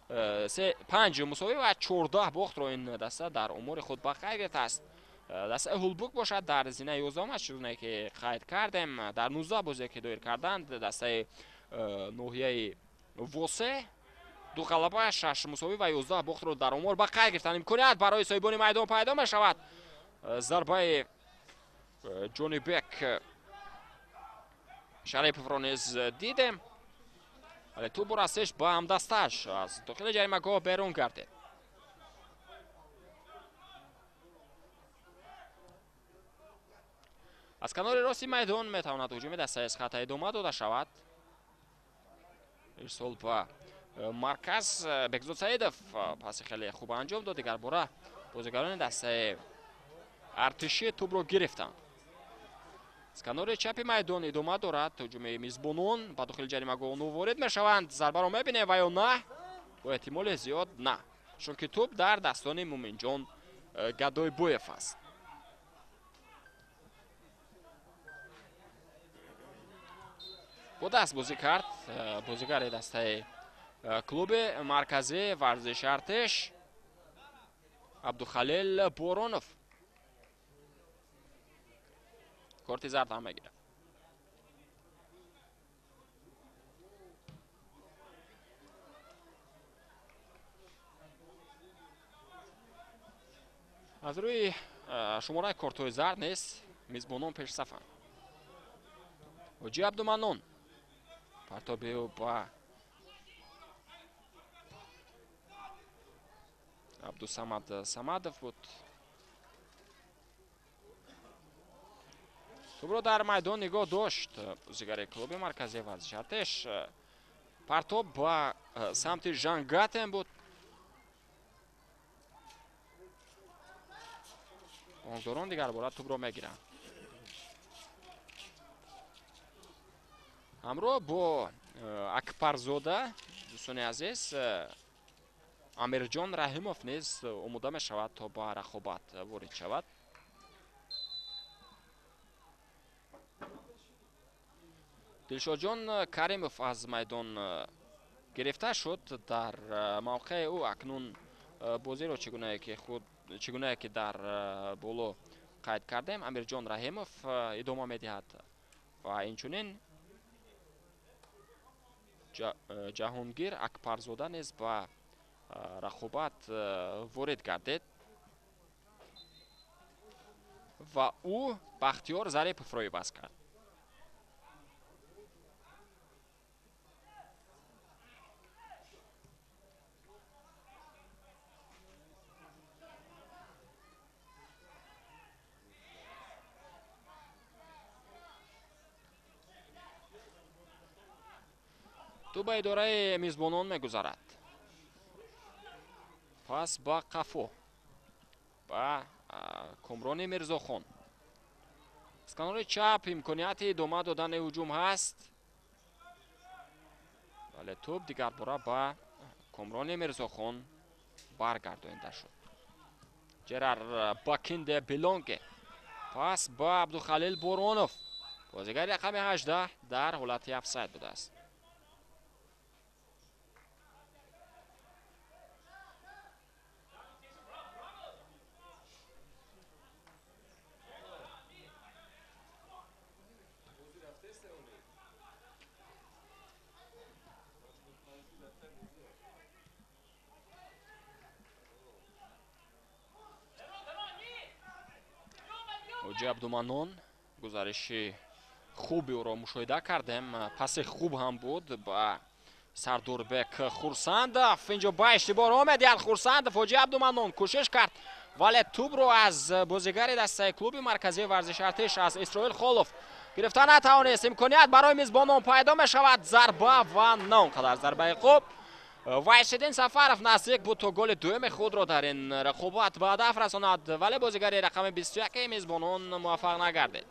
5 мусовӣ ва 14 бохтро ин даста дар умури худ ба қайд гирифтааст. Дастаи Ҳулбук бошад дар зинаи 11 аст, чуноне ки қайд кардем, дар 19 бозие ки доир карданд дастаи ноҳияи Восе 2 ғалаба, 6 мусовӣ ва 11 бохтро дар омор ба қайд гирифтанд. Имконият барои соҳибони майдон пайдо мешавад. Зарбаи Ҷонибек Шариповро низ дидем, вале тӯб расиш ба ҳамдасташ аз дохили ҷаримагоҳ берун гардид. Аз канори рости майдон метавонад ҳуҷуми дастаи Эсхата идома дода шавад. Ирсол ба марказ Бекзод Саидов паси хеле хуб анҷом дод. Дигарбора бозигарони дастаи артишӣ тӯбро гирифтанд. Аз канори чапи майдон идома дорад ҳуҷуми мизбонон. Ба дохили ҷаримагоҳ онҳо ворид мешаванд. Зарбаро мебинем ва ё на? Бо эҳтимоли зиёд на, чунки тӯб дар дастони Муминҷон Гадойбоев аст. Бо даст бозӣ кард бозигари дастаи клуби марказии варзиши артиш Абдухалил Боронов. Корти зард ҳам мегирад. Аз рӯи шумораи кортҳои зард низ мизбонон пешсафанд. Ҳоҷи Абдуманнон партоби ӯ ба Абдусамад Самадов буд. Тӯбро дар майдон нигоҳ дошт бозигари клуби марказии варзиши артиш. Партоб ба самти Жангатен буд. Бонкдорон дигарбора тӯбро мегиранд. Ҳамроҳ бо Акбарзода, дӯстони азиз, Амирҷон Раҳимов низ омода мешавад то ба рақобат ворид шавад. Дилшодҷон Каримов аз майдон гирифта шуд. Дар мавқеи ӯ акнун бозиро чигунае ки дар боло қайд кардем, Амирҷон Раҳимов идома медиҳад ва инчунин Ҷаҳонгир Акбарзода низ ба рақобат ворид гардид ва ӯ Бахтиёр Зариповро иваз кард. Тӯб ба идораи мизбонон мегузарад. Пас ба қафо, ба Комрони Мирзохон. Аз канори чап имконияти идома додани ҳуҷум ҳаст, вале тӯб дигарбора ба Комрони Мирзохон баргардонида шуд. Жерар Бакинде Билонге пас ба Абдухалил Боронов, бозигари рақами 18 дар ҳолати офсайд будааст. Ҳоҷи Абдуманнон гузариши хуби ӯро мушоҳида кардем. Паси хуб ҳам буд ба Сардорбек Хурсандов. Инҷо ба иштибоҳ омедиҳад Хурсандов. Ҳоҷи Абдуманнон кӯшиш кард, вале тӯбро аз бозигари дастаи клуби марказии варзиши артиш аз Исроил Холов гирифта натавонист. Имконият барои мизбонон пайдо мешавад. Зарба ва на он қадар зарбаи хуб. Вайсиддин Сафаров наздик буд то голи дуюми худро дар ин рақобат ба ҳадаф расонад, вале бозигари рақами 21 мизбонон муваффақ нагардид.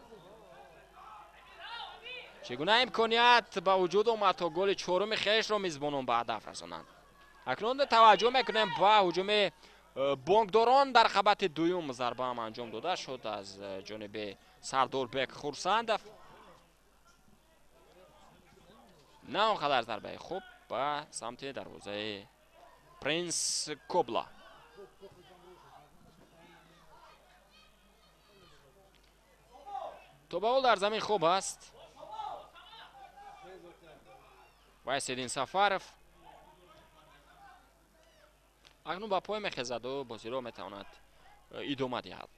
Чӣ гуна имконият ба вуҷуд омад то голи чоруми хешро мизбонон ба ҳадаф расонанд. Акнун таваҷҷӯҳ мекунем ба ҳуҷуми бонкдорон. Дар қабати дуюм зарба ҳам анҷом дода шуд аз ҷониби Сардорбек Хурсандов. На он қадар зарбаи хуб ба самти дарвозаи Принс Кобла. То ба ҳол дар замин хуб аст. Вайсиддин Сафаров Акнун ба пой мехезаду бозиро метавонад идома диҳад.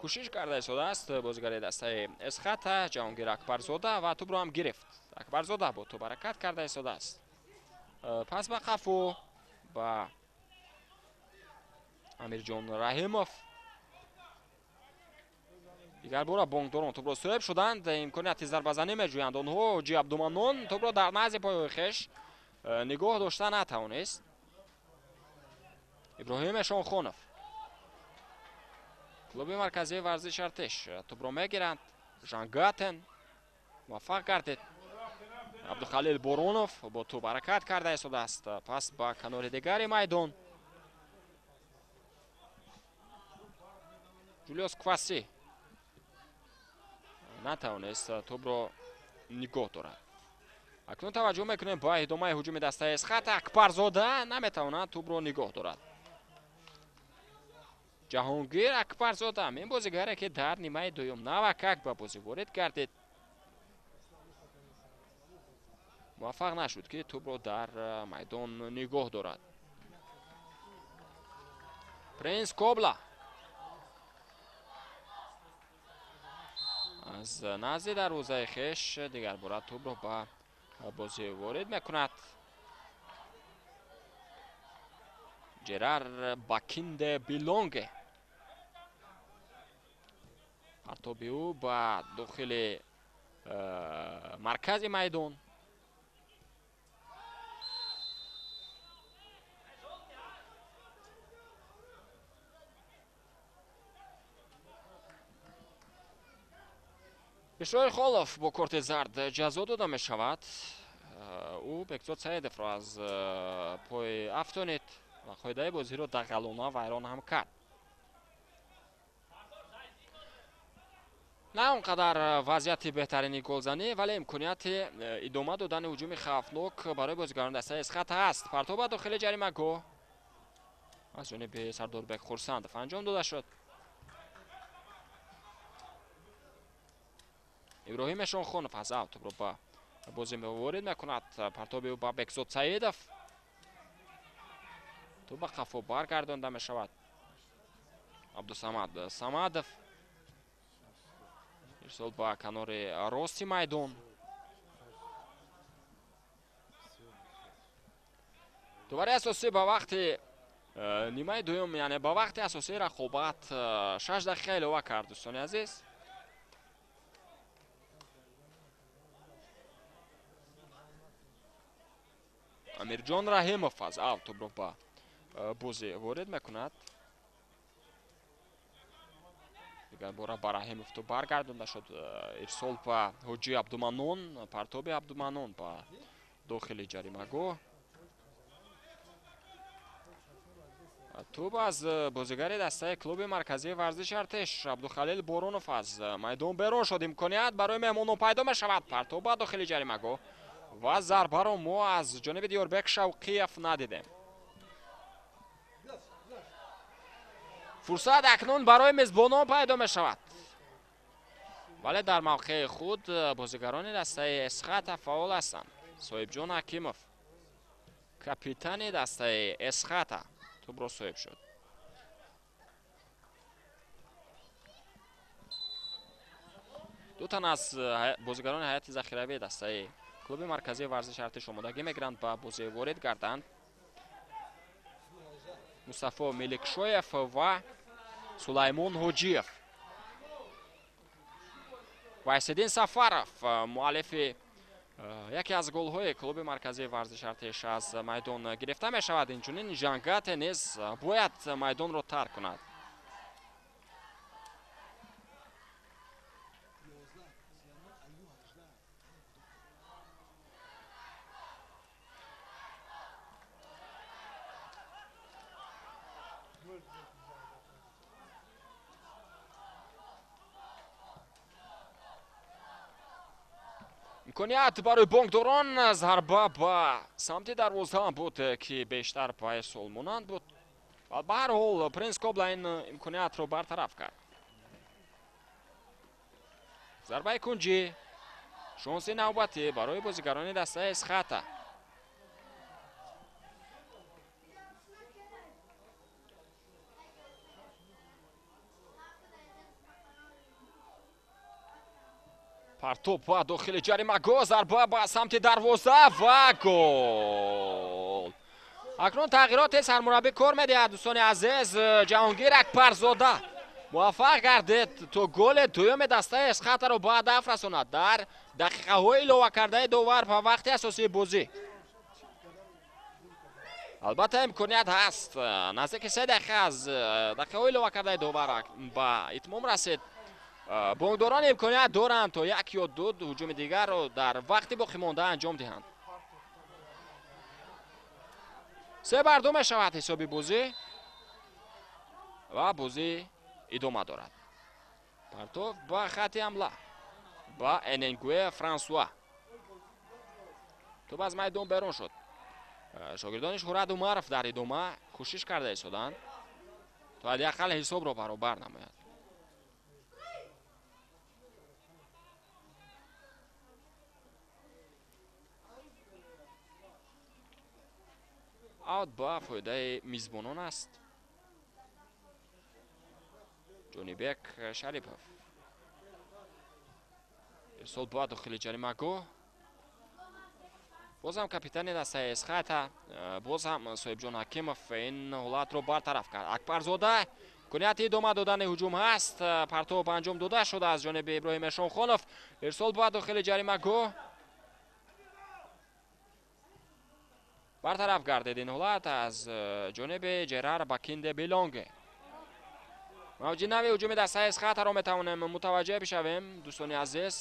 Кӯшиш карда истодааст бозигари дастаи Эсхата Ҷаҳонгир Акбарзода ва тӯбро ҳам гирифт. Акбарзода бо тӯб ҳаракат карда истодааст. Пас ба қафо ба Амирҷон Раҳимов. Дигар бора бонкдорон тӯбро соҳиб шуданд. Имконияти зарбазанӣ меҷӯянд онҳо. Ҳоҷи Абдуманнон тӯбро дар назди пойҳои хеш нигоҳ дошта натавонист. Иброҳим Эшонхонов, клуби марказии варзиши Артиш, тӯбро мегиранд. Жангатен муваффақ гардид. Абдухалил Боронов бо тӯб ҳаракат карда истодааст. Пас ба канори дигари майдон Ҷулиус Кваси натавонист тӯбро нигоҳ дорад. Акнун таваҷҷӯҳ мекунем ба идомаи ҳуҷуми дастаи Эсхата. Акбарзода наметавонад тӯбро нигоҳ дорад. Ҷаҳонгир Акбарзода, ин бозигаре ки дар нимаи дуюм навакак ба бозӣ ворид гардид, муваффақ нашуд ки тӯбро дар майдон нигоҳ дорад. Принс Кобла аз назди дарвозаи хеш дигар бора тӯбро ба бозӣ ворид мекунад. Жерар Бакинде Билонге партоби ӯ ба дохили маркази майдон. Исроил Холов бо корти зард ҷазо дода мешавад. Ӯ Бекзод Саидовро аз пой афтонид ва қоидаи бозиро дағалона вайрон ҳам кард. На он қадар вазъияти беҳтарини голзанӣ, вале имконияти идома додани ҳуҷуми хавфнок барои бозигарони дастаи Эсхата ҳаст. Партоб ба дохили ҷаримагоҳ аз ҷониби Сардорбек Хурсандов анҷом дода шуд. Иброҳим Эшонхонов аз ав тӯбро ба бозӣ ворид мекунад. Партоби ӯ ба Бекзод Саидов. Тӯб ба қафо баргардонда мешавад. Абдусамад Самадов ирсол ба канори рости майдон. Довари асосӣ ба вақти нимаи дуюм, яъне ба вақти асосии рақобат 6 дақиқа илова кард, дӯстони азиз. Амирҷон Раҳимов аз ав тӯбро ба бозӣ ворид мекунад. Дигар бора ба Раҳимов тӯб баргардонда шуд. Ирсол ба Ҳоҷи Абдуманнон, партоби Абдуманнон ба дохили ҷаримагоҳ. Тӯб аз бозигари дастаи клуби марказии варзиши Артиш Абдухалил Боронов аз майдон берун шуд. Имконият барои меҳмонон пайдо мешавад. Партоб ба дохили ҷаримагоҳ ва зарбаро мо аз ҷониби Диёрбек Шавқиев надидем. Фурсат акнун барои мезбонон пайдо мешавад, вале дар мавқеи худ бозигарони дастаи Эсхата фаъол ҳастанд. Соҳибҷон Ҳакимов, капитани дастаи Эсхата, тӯбро соҳиб шуд. Ду тан аз бозигарони ҳайати захиравии дастаи клуби марказии варзиши Артиш омодагӣ мегиранд ба бозӣ ворид гарданд. Мустафо Меликшоев ва Сулаймон Ҳоҷиев. Вайсиддин Сафаров, муаллифи яке аз голҳои клуби марказии варзиши Артиш, аз майдон гирифта мешавад. Инчунин Жангате низ бояд майдонро тарк кунад. Имконият барои бонкдорон зарба ба самти дарвоза буд, ки бештар ба ирсол монанд буд. Ба ҳар ҳол Принс Кобла ин имкониятро бартараф кард. Зарбаи кунҷӣ, шонси навбатӣ барои бозигарони дастаи Эсхата. Партоб ба дохили ҷаримагоҳ, зарба ба самти дарвоза ва гол. Акнун тағйироти сармураббӣ кор медиҳад, дӯстони азиз. Ҷаҳонгир Акбарзода муваффақ гардид то голи дуюми дастаи Эсхатаро ба ҳадаф расонад дар дақиқаҳои иловакардаи довар ба вақти асосии бозӣ. Албатта, имконият ҳаст. Наздики 3 дақиқа аз дақиқаҳои иловакардаи довар ба итмом расид. Бонкдорон имконият доранд то як ё ду ҳуҷуми дигарро дар вақти боқимонда анҷом диҳанд. 3-2 мешавад ҳисоби бозӣ ва бозӣ идома дорад. Партов ба хати ҳамла ба Эненгуе Франсуа. Тӯб аз майдон берун шуд. Шогирдони Шуҳрат Умаров дар идома кӯшиш карда истоданд то ҳадди ақал ҳисобро баробар намояд. Аут ба фоидаи мизбонон аст. Ҷонибек Шарипов. Ирсол ба дохили ҷаримагоҳ. Боз ҳам капитани дастаи Эсхата, боз ҳам Соҳибҷон Ҳакимов ин ҳолатро бартараф кард. Акбарзода, имконияти идома додани ҳуҷум ҳаст. Партоб анҷом дода шуда аз ҷониби Иброҳим Эшонхонов. Ирсол ба дохили ҷаримагоҳ. Бартараф гардид ин ҳолат аз ҷониби Ҷерар Бакинде Билонге. Мавҷи нави ҳуҷуми дастаи Эсхатаро метавонем мутаваҷҷеҳ бишавем, дӯстони азиз.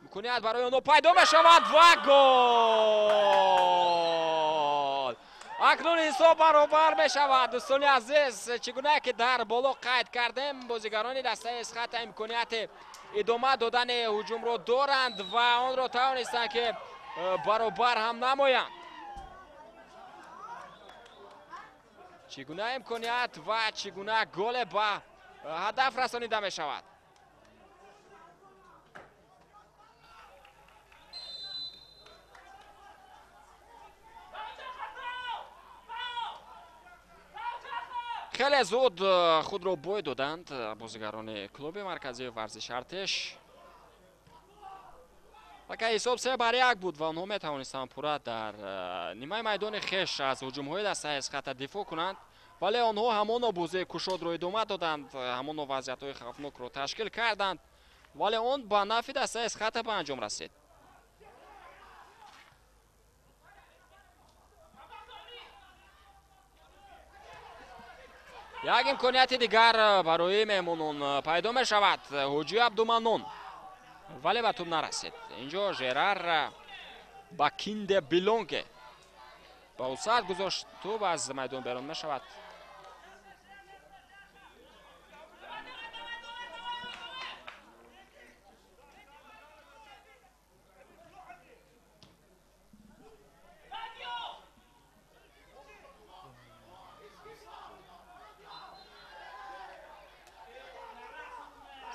Имконият барои онҳо пайдо мешавад ва гол! Акнун ҳисоб баробар мешавад, дӯстони азиз. Чӣ гуна ки дар боло қайд кардем, бозигарони дастаи Эсхата имконияти идома додани ҳуҷумро доранд ва онро тавонистанд ки баробар ҳам намоянд. Чӣ гуна имконият ва чӣ гуна голе ба ҳадаф расонида мешавад. Хеле зуд худро бой доданд бозигарони клуби марказии варзиши Артиш. Лака ҳисоб 3-1 буд ва онҳо метавонистанд пурра дар нимаи майдони хеш аз ҳуҷумҳои дастаи Эсхата дифоъ кунанд, вале онҳо ҳамоно бозии кушодро идома доданд, ҳамоно вазъиятҳои хавфнокро ташкил карданд, вале он ба нафъи дастаи Эсхата ба анҷом расид. Як имконияти дигар барои меҳмонон пайдо мешавад. Ҳоҷи Абдуманнон, вале ба тӯб нарасид. Инҷо Жерар Бакинде Билонге ба вусъат гузошт, тӯб аз майдон берун мешавад.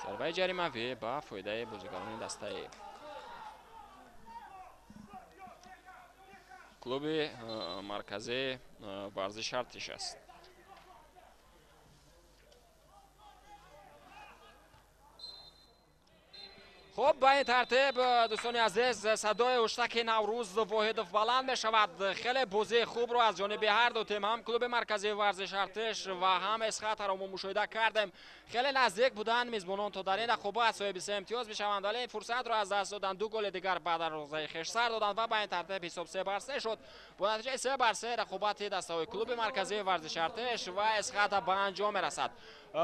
Зарбаи ҷаримавӣ ба фоидаи бозигарони дастаи клуби марказии варзиши Артиш аст. Хуб, ба ин тартиб, дӯстони азиз, садои ҳуштаки Наврӯз Воҳидов баланд мешавад. Хеле бозии хубро аз ҷониби ҳар ду тим, ҳам клуби марказии варзиши Артиш ва ҳам Эсхатаро мо мушоҳида кардем. Хеле наздик буданд мизбонон то дар ин рақобат соҳиби 3 имтиёз бишаванд, вале фурсатро аз даст доданд. 2 голи дигар ба дарвозаи хеш сар доданд ва ба ин тартиб ҳисоб 3-3 шуд. Бо натиҷаи 3-3 рақобати дастаҳои клуби марказии варзиши Артиш ва Эсхата ба анҷом мерасад.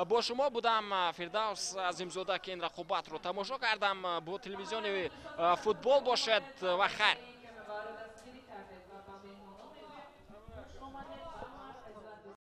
Бо шумо будам Фирдавс Азимзода, ки ин рақобатро тамошо кардам. Бо телевизиони футбол бошед ва хайр.